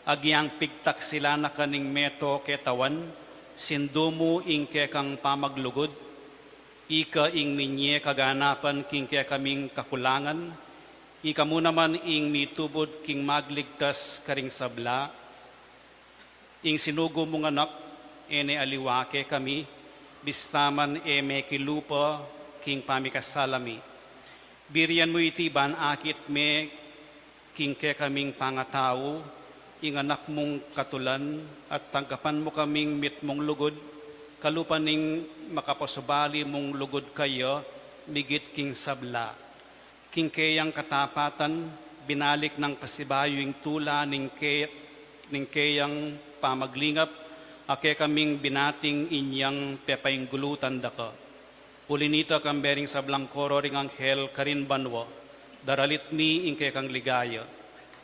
agyang pigtaksilan na ka ning meto ketawan, sindu mu ing kekang pamaglugud, ika ing minye kaganapan king kekaming kakulangan, ika mu naman ing mitubud king magligtas karing sabla. Ing sinugu mung Anak, e ne aliwa kekami, bista man e mekilupa king pamikasala mi. Birian mu iti ban akit me king kekaming pangatau, ing Anak mung katulan, at tanggapan mu kaming mitmung lugud, kalupa ning makapasubali mung lugud kaya, migit king sabla. King keyang katapatan, binalik nang pasibayu ing tula ning ke-, ning keyang pamaglingap, a kekaming binating inyang pepainggulutan da ka. Uli nita, kambe ring sablang koro ring anghel karin banua, daralit mi ing kekang ligaya.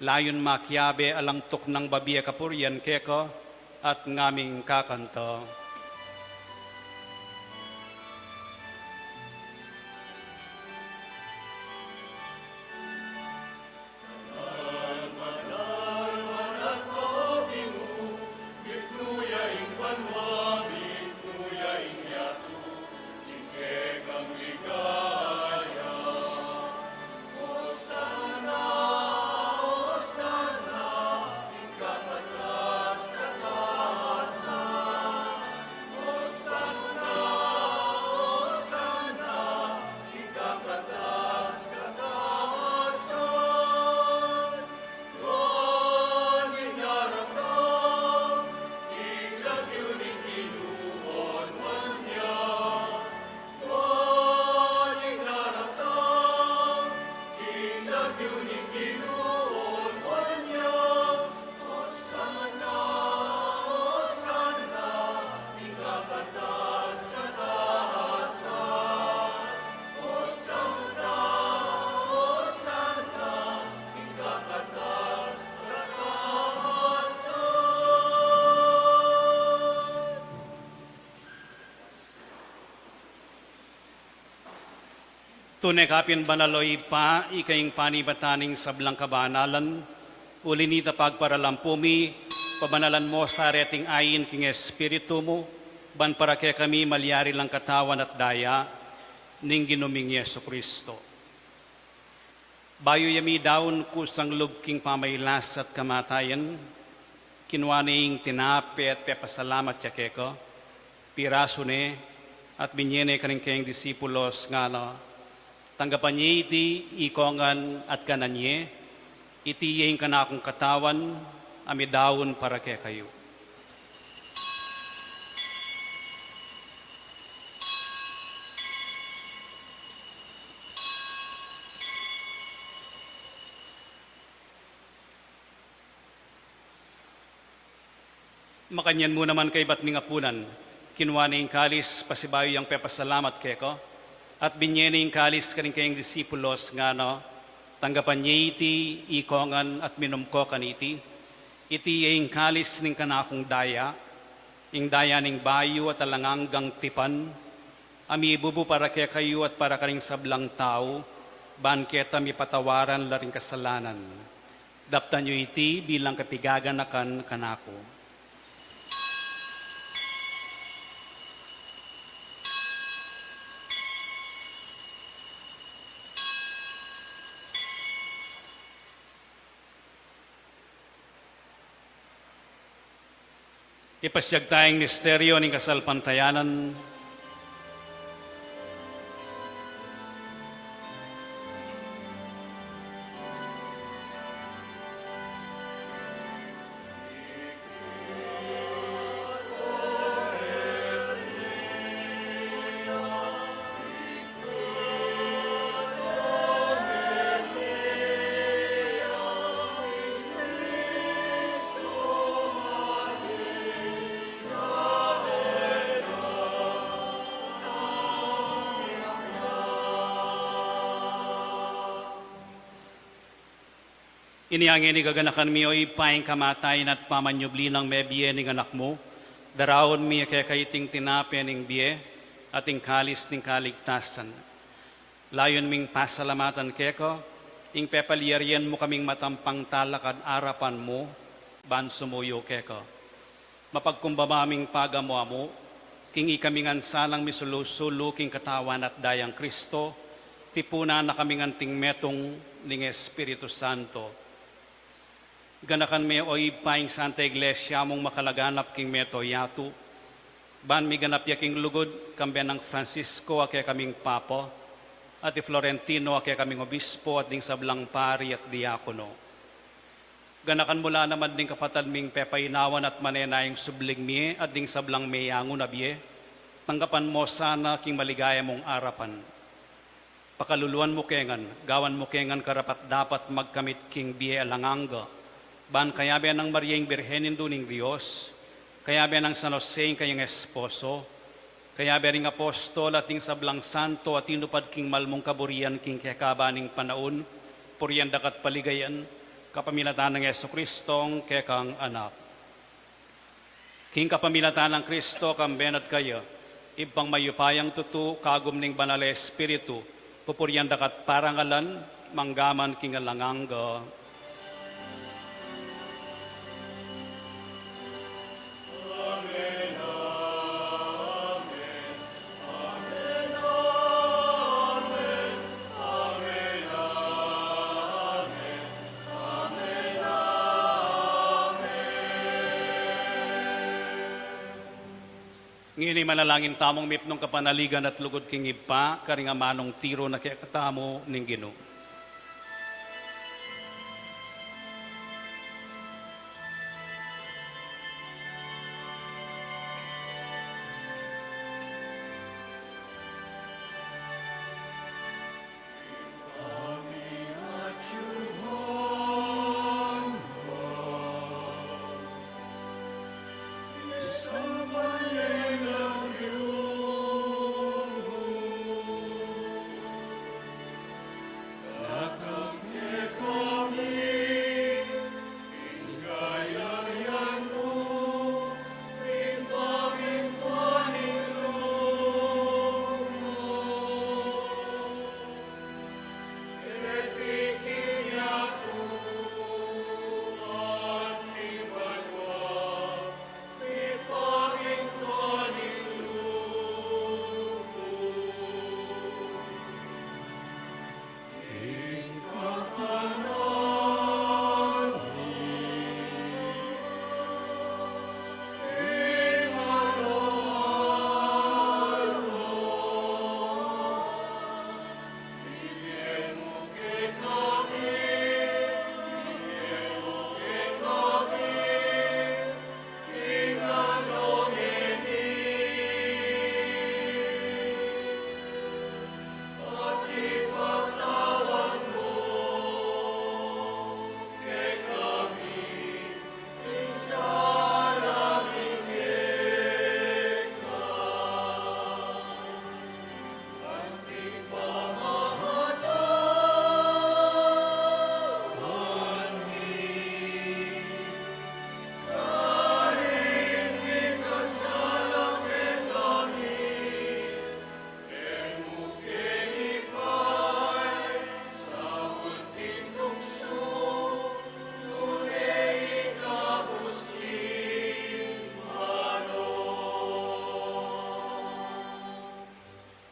Layun makiabe alang tuknang babie kapurian keka, at ngaming kakanta. Tune ka pin banal, o Ibpa, ika ing panibatan ning sablang kabanalan. Uli nita, pagparalampu mi, pabanalan mu sa reting ain king Espiritu mu, ban para kekami malyari lang katawan at daya ning Ginu ming Jesucristo. Bayu ya midaun kusang lub king pamailas at kamatayan, kinua ne ing tinape at pepasalamat ya keka, pirasu ne, at binye ne karing kayang disipulos, ngana, tanggapan ye iti ikongan at kanan ye, iti ya ing kanakung katawan a midaun para kekayu. Makanyan mu naman kaybat ning apunan, kinua ne ing kalis, pasibayu yang pepasalamat keka, at binye ne ing kalis karing kayang disipulos, ngana, tanggapan ye iti ikongan at minum ko kaniti, iti ya ing kalis ning kanakung daya, ing daya ning bayu at alang anggang tipan, a mibubu para kekayu at para karing sablang tau, ban keta mipatawaran la ring kasalanan. Daptan yu iti bilang kapigaganakan kanaku. Ipasiag taya ing misteryo ning kasalpantayanan. Inya ngeni, gaganakan mi, o Ibpa, ing kamatayan at pamanyubli nang mebie ning Anak mu, daraun mi keka iting tinape ning bie at ing kalis ning kaligtasan. Layun ming pasalamatan keka ing pepalyarian mu kaming matampang talakad arapan mu ban sumuyu keka. Mapagkumbaba ming pagamu-amu king ikami ngan sanang misulu-sulu king katawan at dayang Kristo, tipunan na kaming anting metung ning Espiritu Santo. Ganakan me, o Ibpa, ing Santa Iglesia mung makalaganap king mabilug a yatu, ban miganap ya king lugud, kambe nang Francisco a kekaming Papa, at i Florentino a kekaming Obispo, at ding sablang pari at diakono. Ganakan mu la naman ding kapatad ming pepainawan at manenayang subling mie at ding sablang meyangu na bie, tanggapan mu sana king maligaya mung arapan. Pakaluluan mu ke ngan, gawan mu ke ngan karapat-dapat magkamit king bie alang angga, ban kayabe nang Maria ing Birhen Indu ning Dios, kayabe nang San Jose ing kayang esposo, kayabe ring apostol at ding sablang santo a tinupad king malmung kaburian king kekaban ning panaun, purian daka at paligayan, kapamilatan nang Jesucristo a kekang Anak. King kapamilatan nang Kristo, kambe na at kaya, Ibpang mayupayang tutu, kagum ning Banal a Espiritu, pupurian daka at parangalan, mangga man king alang angga. Ngeni manalangin tamung mipnung kapanaligan at lugud king Ibpa, karing amanung tiru na kekatamu ning Ginu.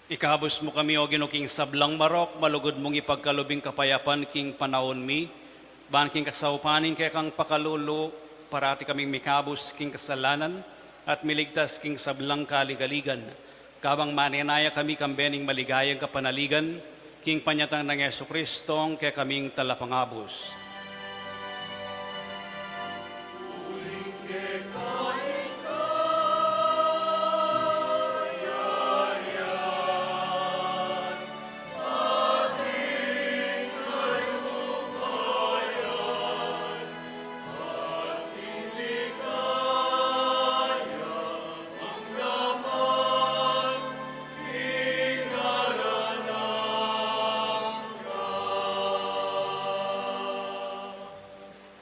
Ikabus mu kami, O Ginu, king sablang marok, malugud mung ipagkalub ing kapayapan king panaun mi, ban king kasaupan ning kekang pakalulu, parati kaming mikabus king kasalanan, at miligtas king sablang kaligaligan, kabang manenaya kami kambe ning maligayang kapanaligan, king panyatang nang Jesucristo, a kekaming Talapangabus.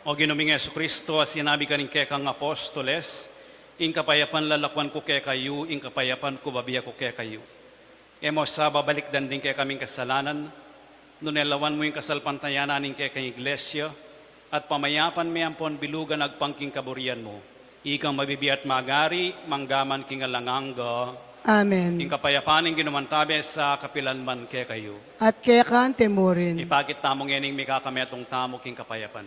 O Ginu ming Jesucristo, a sinabi karing kekang apostoles, ing kapayapan lalakuan ku kekayu, ing kapayapan ku bibie ku kekayu. E mu sa babalikdan ding kekaming kasalanan, nune lawan mu ing kasalpantayanan ning kekang Iglesia, at pamayapan me ampon bilugan agpang king kaburian mu. Ikang mabibie at magari, mangga man king alang angga. Amen. Ing kapayapan ning Ginu mantabe sa kapilan man kekayu. At keka mu rin. Ipakit tamu ngening mikakametung tamu king kapayapan.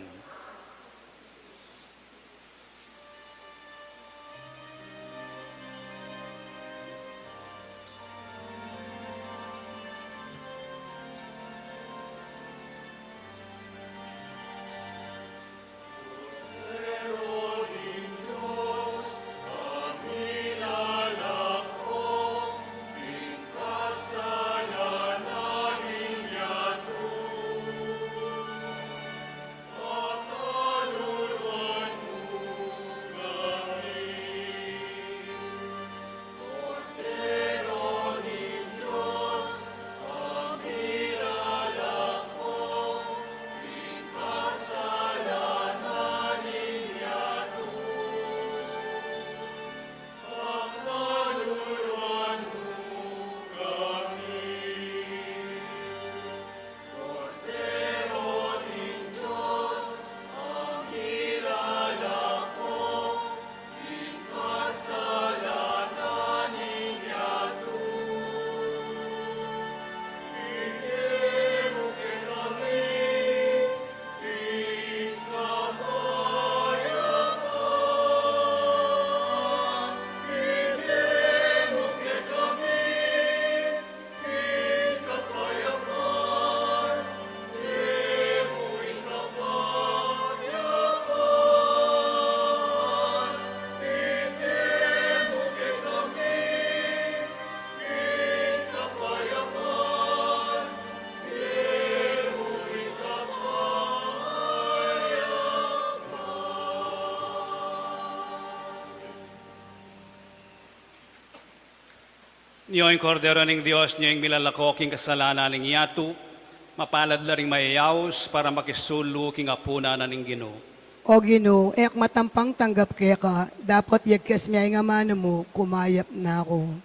Nyo ing Kordero ning Dios, nyo ing milalako king kasalanan ning yatu, mapalad la ring mayayaus para makisulu king apunan na ning Ginu. O Ginu, e ku matampang tanggap keka, dapot yagkas me ing amanu mu, kumayap na ku.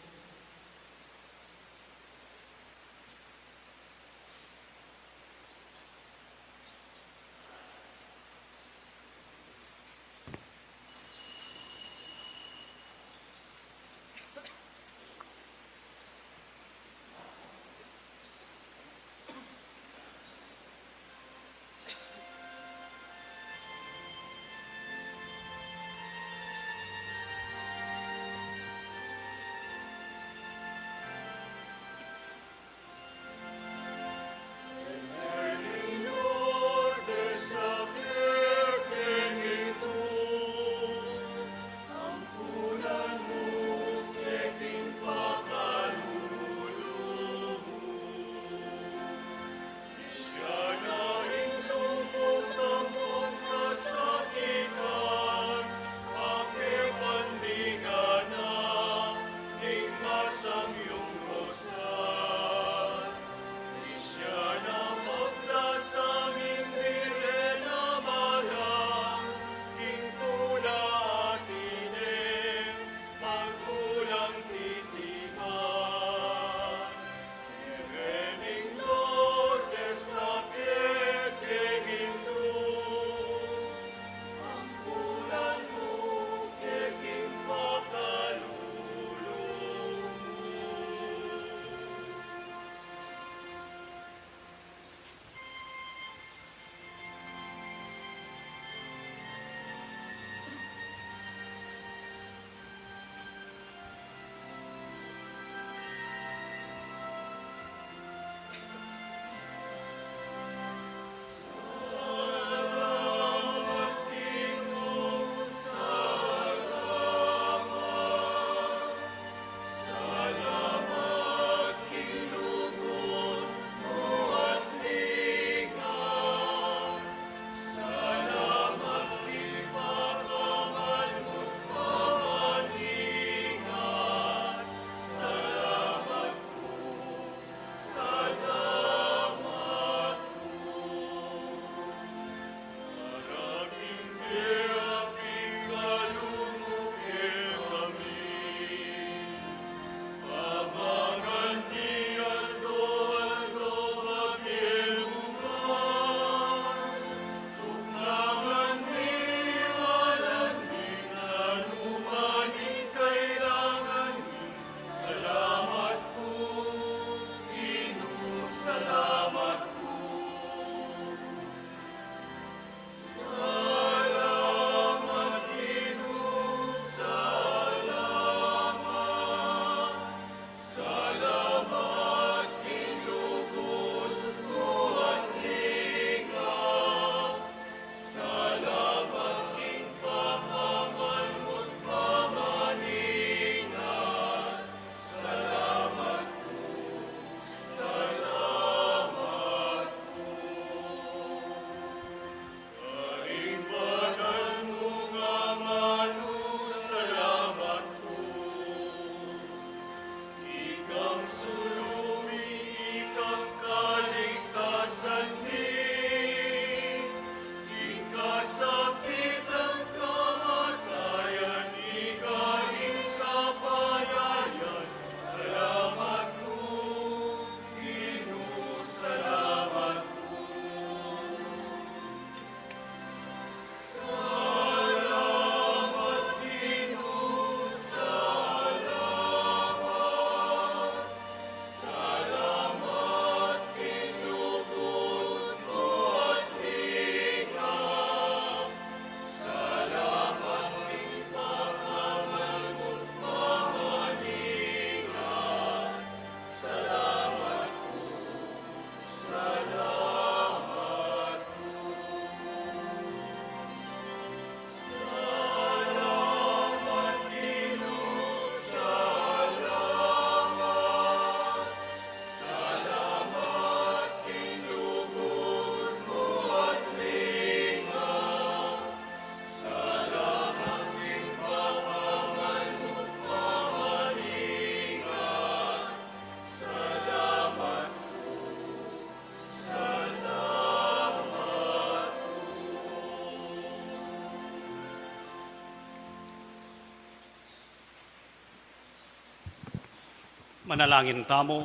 Manalangin tamu.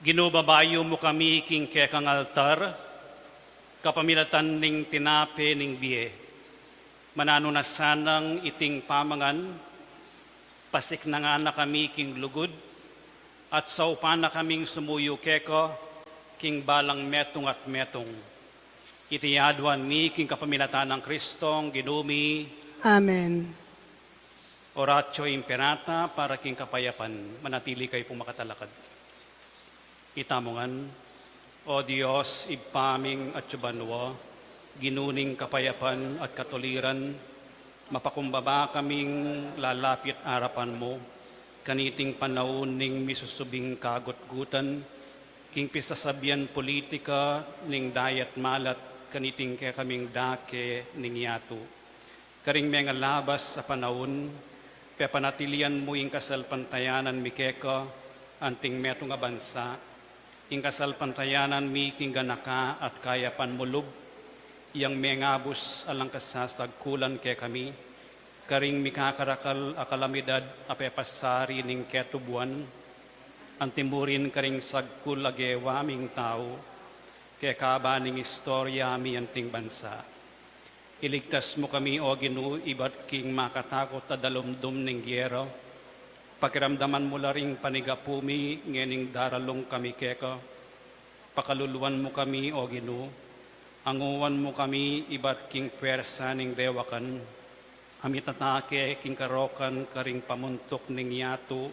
Ginu, babayu mu kami king kekang altar, kapamilatan ning tinape ning bie. Mananu na sanang iting pamangan, pasiknangan na kami king lugud, at saupan na kaming sumuyu keka king balang metung at metung. Iti aduan mi king kapamilatan nang Kristong Ginu mi. Amen. Oratio Imperata para king kapayapan. Manatili kayu pung makatalakad. Itamu ngan. O Dios, Ibpa ming atsu banua, Ginu ning kapayapan at katuliran, mapakumbaba kaming lalapit arapan mu, kaniting panaun ning misusubing kagutgutan, king pisasabian politika ning dayat malat kaniting kekaming dake ning yatu. Karing mengalabas a panaun, pepanatilian mu ing kasalpantayanan mi keka anting metung a bansa, ing kasalpantayanan mi king ganaka at kayapan mu lub, yang mengabus alang kasasagkulan kekami, karing mikakarakal a kalamidad a pepasari ning ketubuan, anti murin karing sagkul a gewa ming tau, kekaba ning istorya mi anting bansa. Iligtas mu kami, O Ginu, ibat king makatakut a dalumdum ning gera. Pakiramdaman mu la ring panigapu mi ngening daralung kami keka. Pakaluluan mu kami, O Ginu. Anguan mu kami ibat king pwersa ning dewakan a mitatake king karokan karing pamuntuk ning yatu,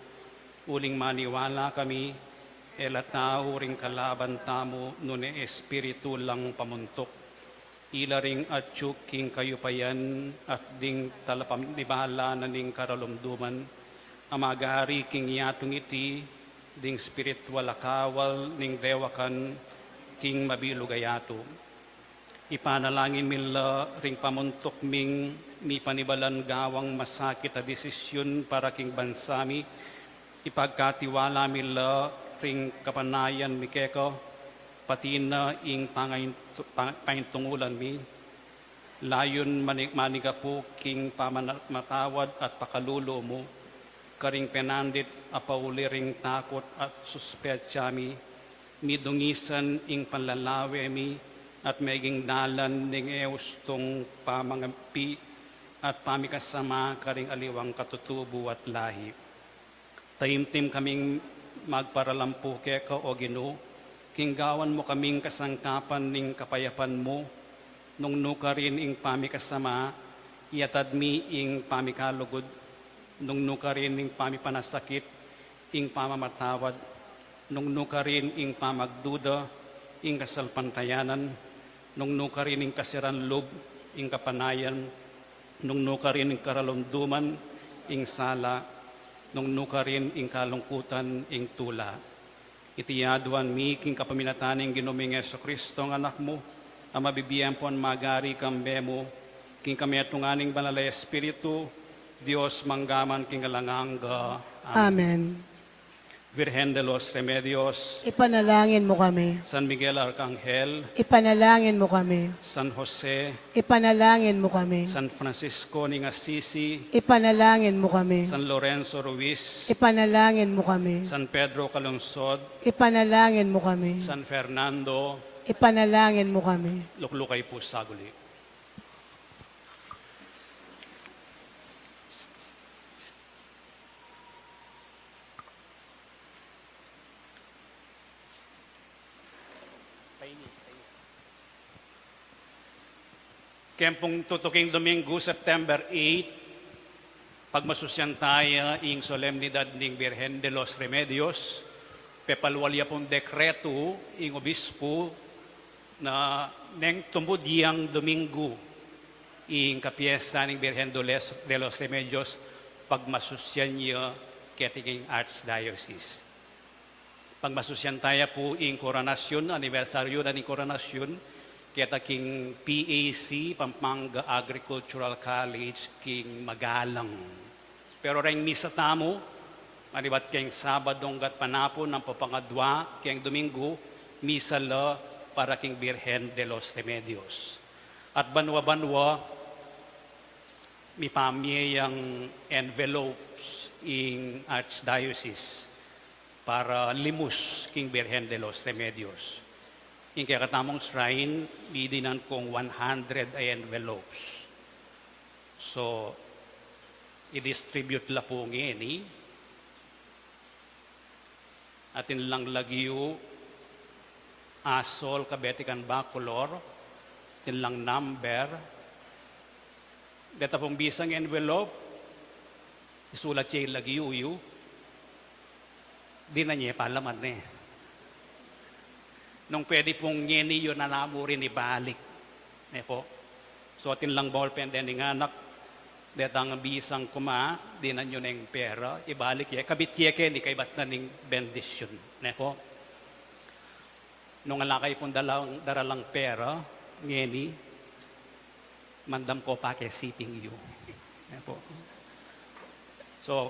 uling maniwala kami, e la tau ring kalaban tamu nune espiritu lang pamuntuk. Ila ring atyu king kayupayan at ding talapamnibala na ning karalumduman, a magari king yatung iti, ding spiritual a kawal ning dewakan king mabilug a yatu. Ipanalangin mi la ring pamuntuk ming mipanibalan gawang masakit a desisyun para king bansa mi, ipagkatiwala mi la ring kapanayan mi keka, pati na ing pangaintu-, pa-, paintungulan mi. Layun mani-, manigapu king pamana-, matawad at pakalulu mu, karing penandit a pauli ring takut at suspetsa mi, midungisan ing panlalawe mi, at meging dalan ning e ustung pamangampi at pamikasama karing aliwang katutubu at lahi. Taimtim kaming magparalampu keka, O Ginu, king gawan mu kaming kasangkapan ning kapayapan mu, nung nukarin ing pamikasama, iyatad mi ing pamikalugud, nung nukarin ing pamipanasakit, ing pamamatawad, nung nukarin ing pamagduda, ing kasalpantayanan, nung nukarin ing kasiran lub, ing kapanayan, nung nukarin ing karalumduman, ing sala, nung nukarin ing kalungkutan, ing tula. Iti aduan mi king kapamilatan ning Ginu ming Jesucristo, ing Anak mu, a mabibie ampon magari kambe mu, king kametungan ning Banal a Espiritu, Dios mangga man king alang angga. Amen. Amen. Virgen de los Remedios. Ipanalangin mu kami. San Miguel Arcangel. Ipanalangin mu kami. San Jose. Ipanalangin mu kami. San Francisco ning Assisi. Ipanalangin mu kami. San Lorenzo Ruiz. Ipanalangin mu kami. San Pedro Calungsod. Ipanalangin mu kami. San Fernando. Ipanalangin mu kami. Lukluk kayu pu saguli. Keng pung tutuking Dominggu, September eight, pagmasusyan taya ing solemnidad ning Birhen de los Remedios, pepalwal ya pung dekretu ing obispu na neng tumud yang Dominggu ing kapiesta ning Birhen de los, de los Remedios, pagmasusyan ya keti king Archdiocese. Pagmasusyan taya pu ing koronasyon, anibersaryu na ning koronasyon, keta king P A C, Pampanga Agricultural College, king Magalang. Pero reng misa tamu, manibat keng Sabadu nggat panapun ampo pangadwa keng Dominggu, misa la para king Birhen de los Remedios. At banua-banua, Mipamie yang envelopes ing Archdiocese para limus king Birhen de los Remedios. Ing kekatamung shrine, didinan kung one hundred a envelopes. So, i-distribute la pu ngeni. Atin lang lagyu, asol, kabetikan, bacolor, atin lang number. Deta pung bisang envelope, isulat ye ing lagyu yu, dinan ye palaman ne. Nung pwede pung ngeni yu na namu rin ibalik. Ne pu. So, atin lang ballpen deng anak, detang bisang kuma, dinan yu neng pera, ibalik ye, kabit ye keni kaybat na ning bendisyun. Ne pu. Nung ala kayu pung dalang, daralang pera, ngeni, mandam ko pa ke siping yu. Ne pu. So,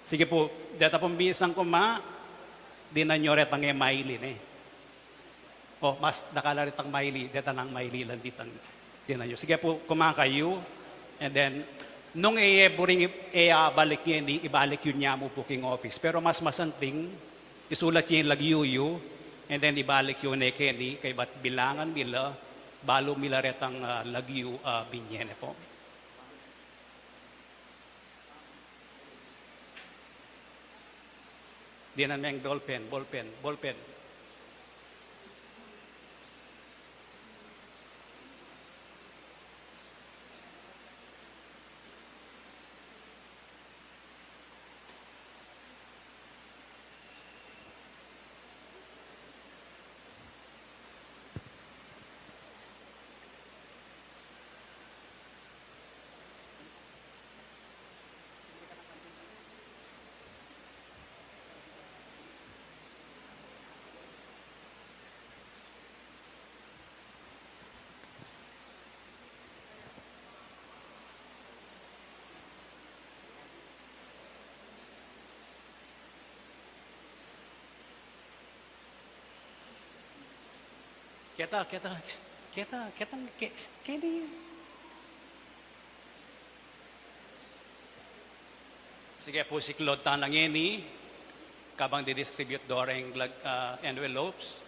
sige pu, deta pung bisang kuma, dinan yu retang e maili ne. O, mas dakal la retang maili, deta nang maili lang ditang, dinan yu. Sige pu, kuma kayu, and then, nung e ye buring i-, e abalik ngeni, ibalik yu ne mu pu king office. Pero mas masanting, isulat ye ing lagyu yu, and then ibalik yu ne keni, kaybat bilangan mi la, balu mi la retang, ah, lagyu, ah, binye ne pu. Dinan meng ballpen, ballpen, ballpen. Keta, keta, keta, keta, ke-, keni. Sige pu, siklaud tana ngeni, kabang di-distribute do reng lag-, ah, envelopes.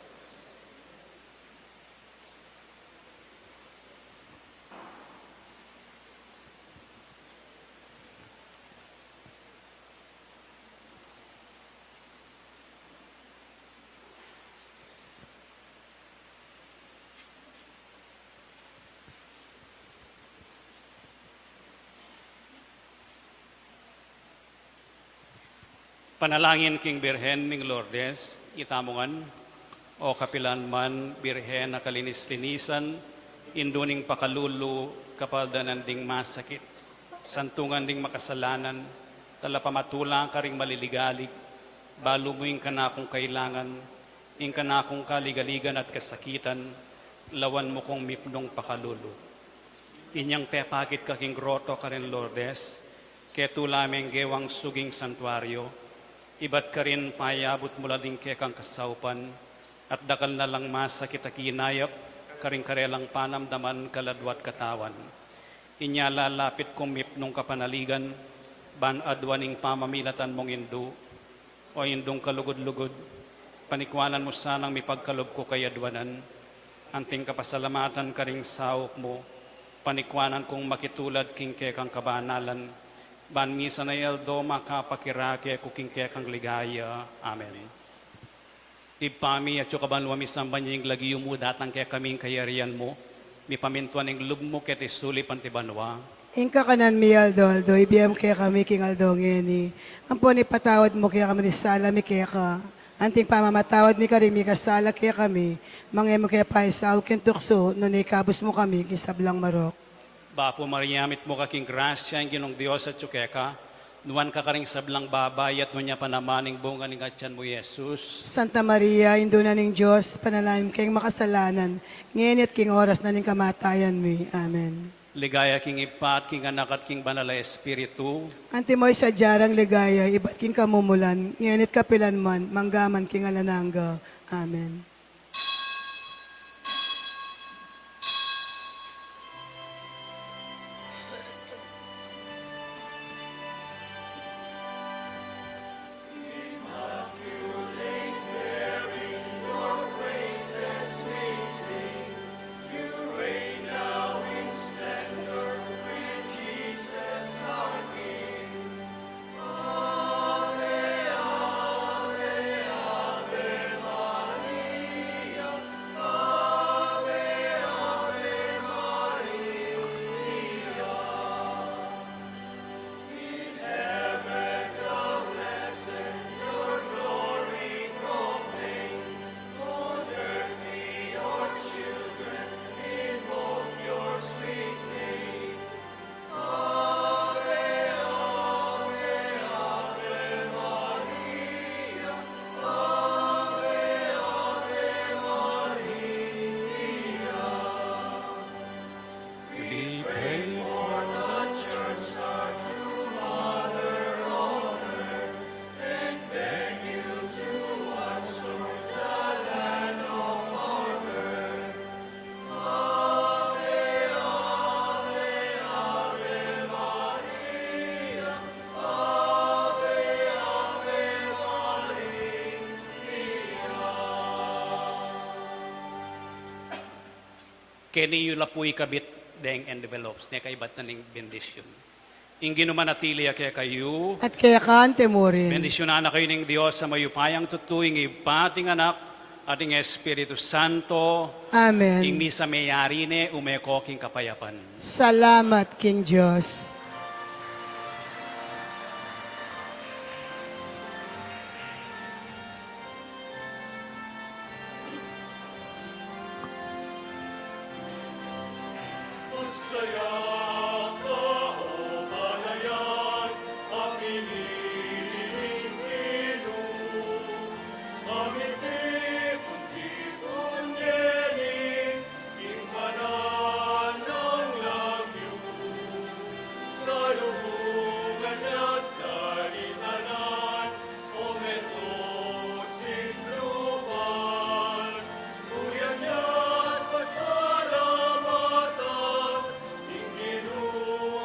Panalangin king Birhen ning Lourdes, itamu ngan, o kapilan man, Birhen a kalinis-linisan, indu ning pakalulu, kapaldanan ding masakit, santungan ding makasalanan, talapamatula karing maliligalig, balu mu ing kanakung kailangan, ing kanakung kaligaligan at kasakitan, lawan mu kung mipnung pakalulu. Inyang pepakit ka king groto karin Lourdes, ketula meng gewang suging santuario, ibat karin payabut mu la ding kekang kasaupan, at dakal na lang masakit a kinayap karing karelang panamdaman, kaladwa at katawan. Inya lalapit kung mipnung kapanaligan, ban aduan ing pamamilatan mung Indu, O Indung kalugud-lugud, panikuanan mu sanang mipagkalub ku kay aduanan, anting kapasalamatan karing saup mu, panikuanan kung makitulad king kekang kabanalan, ban misan a aldo makapakirake ku king kekang ligaya. Amen. Ibpa mi, atsu ka banua, misamban ya ing lagyu mu, datang kekami ing kayarian mu, mipamintuan ing lub mu keti sulip anti banua. Ing kakanan mi aldo-aldo, ibie mu kekami king aldo ngeni. Ampon ipatawad mu kekami ring sala mi keka, anting pamamatawad mi karing mikasala kekami. Manga e mu ke paisaul king tuksu, nune ikabus mu kami king sablang marok. Bapu Maria, mitmu ka king grasya, ing Ginung Dios atsu keka. Nuan ka karing sablang babai, at nuan ya pa naman ing bunga ning atian mu, Jesus. Santa Maria, Indu na ning Dios, ipanalangin mu keng makasalanan, ngeni at king oras na ning kamatayan mi. Amen. Ligaya king Ibpa, at king Anak, at king Banal a Espiritu. Antimo ing sadya rang ligaya, ibat king kamumulan, ngeni at kapilan man, mangga man king alang angga. Amen. Keni yu la pu ikabit deng envelopes, ne kaibat na ning bendisyun. Ing Ginu manatili ya kekayu. At keka mu rin. Bendisyunan na kayu ning Dios a mayupayang tutu, ing Ibpa, at ing Anak, at ing Espiritu Santo. Amen. Ing misa meyari ne, ume ko king kapayapan. Salamat king Dios. Magsaya ka, o balayan a pinili ning Ginu, a mitipun-tipun ngeni king banal nang lagyu, salubungan ya't kalitanan, o meto sing lupal, purian ya't pasalamatan, ing Ginu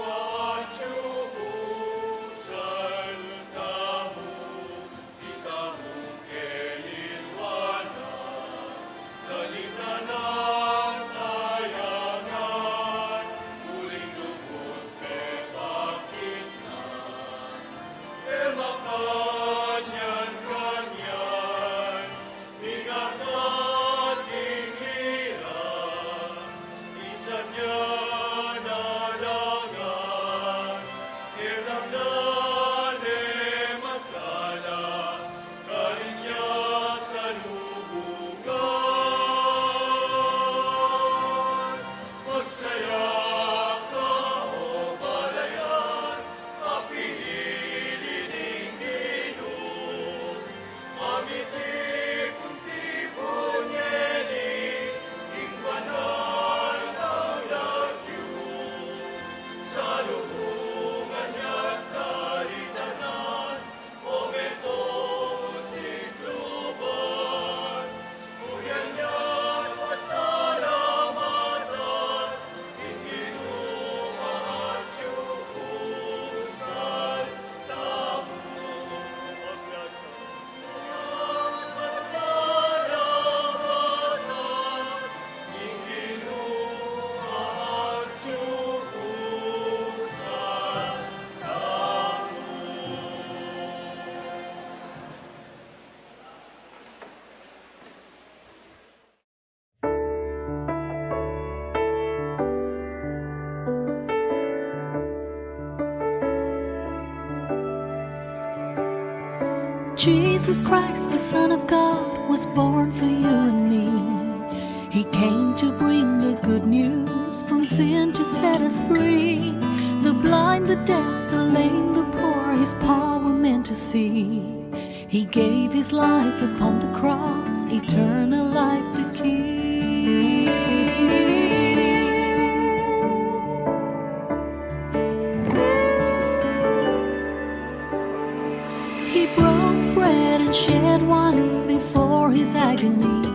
atyu pusal tamu. Ita mu keliluan na, kalitanan, ayangan, uling lugud pepakit na, e makanyan-kanyan, ing armat ing lira, ing sadya na langan, e tanggal e masala, karin ya salubungan. Magsaya ka, o balayan a pinili ning Ginu, a mitipun-tipun ngeni king banal nang lagyu, salubungan ya't kalitanan, o meto sing lupal, purian ya't pasalamatan, ing Ginu atyu pusal tamu. Pagkasal Jesus Christ, the Son of God, was born for you and me. He came to bring the good news, from sin to set us free. The blind, the deaf, the lame, the poor, his power men to see. He gave his life upon the cross, eternal life the key. He broke bread and shared wine before his agony.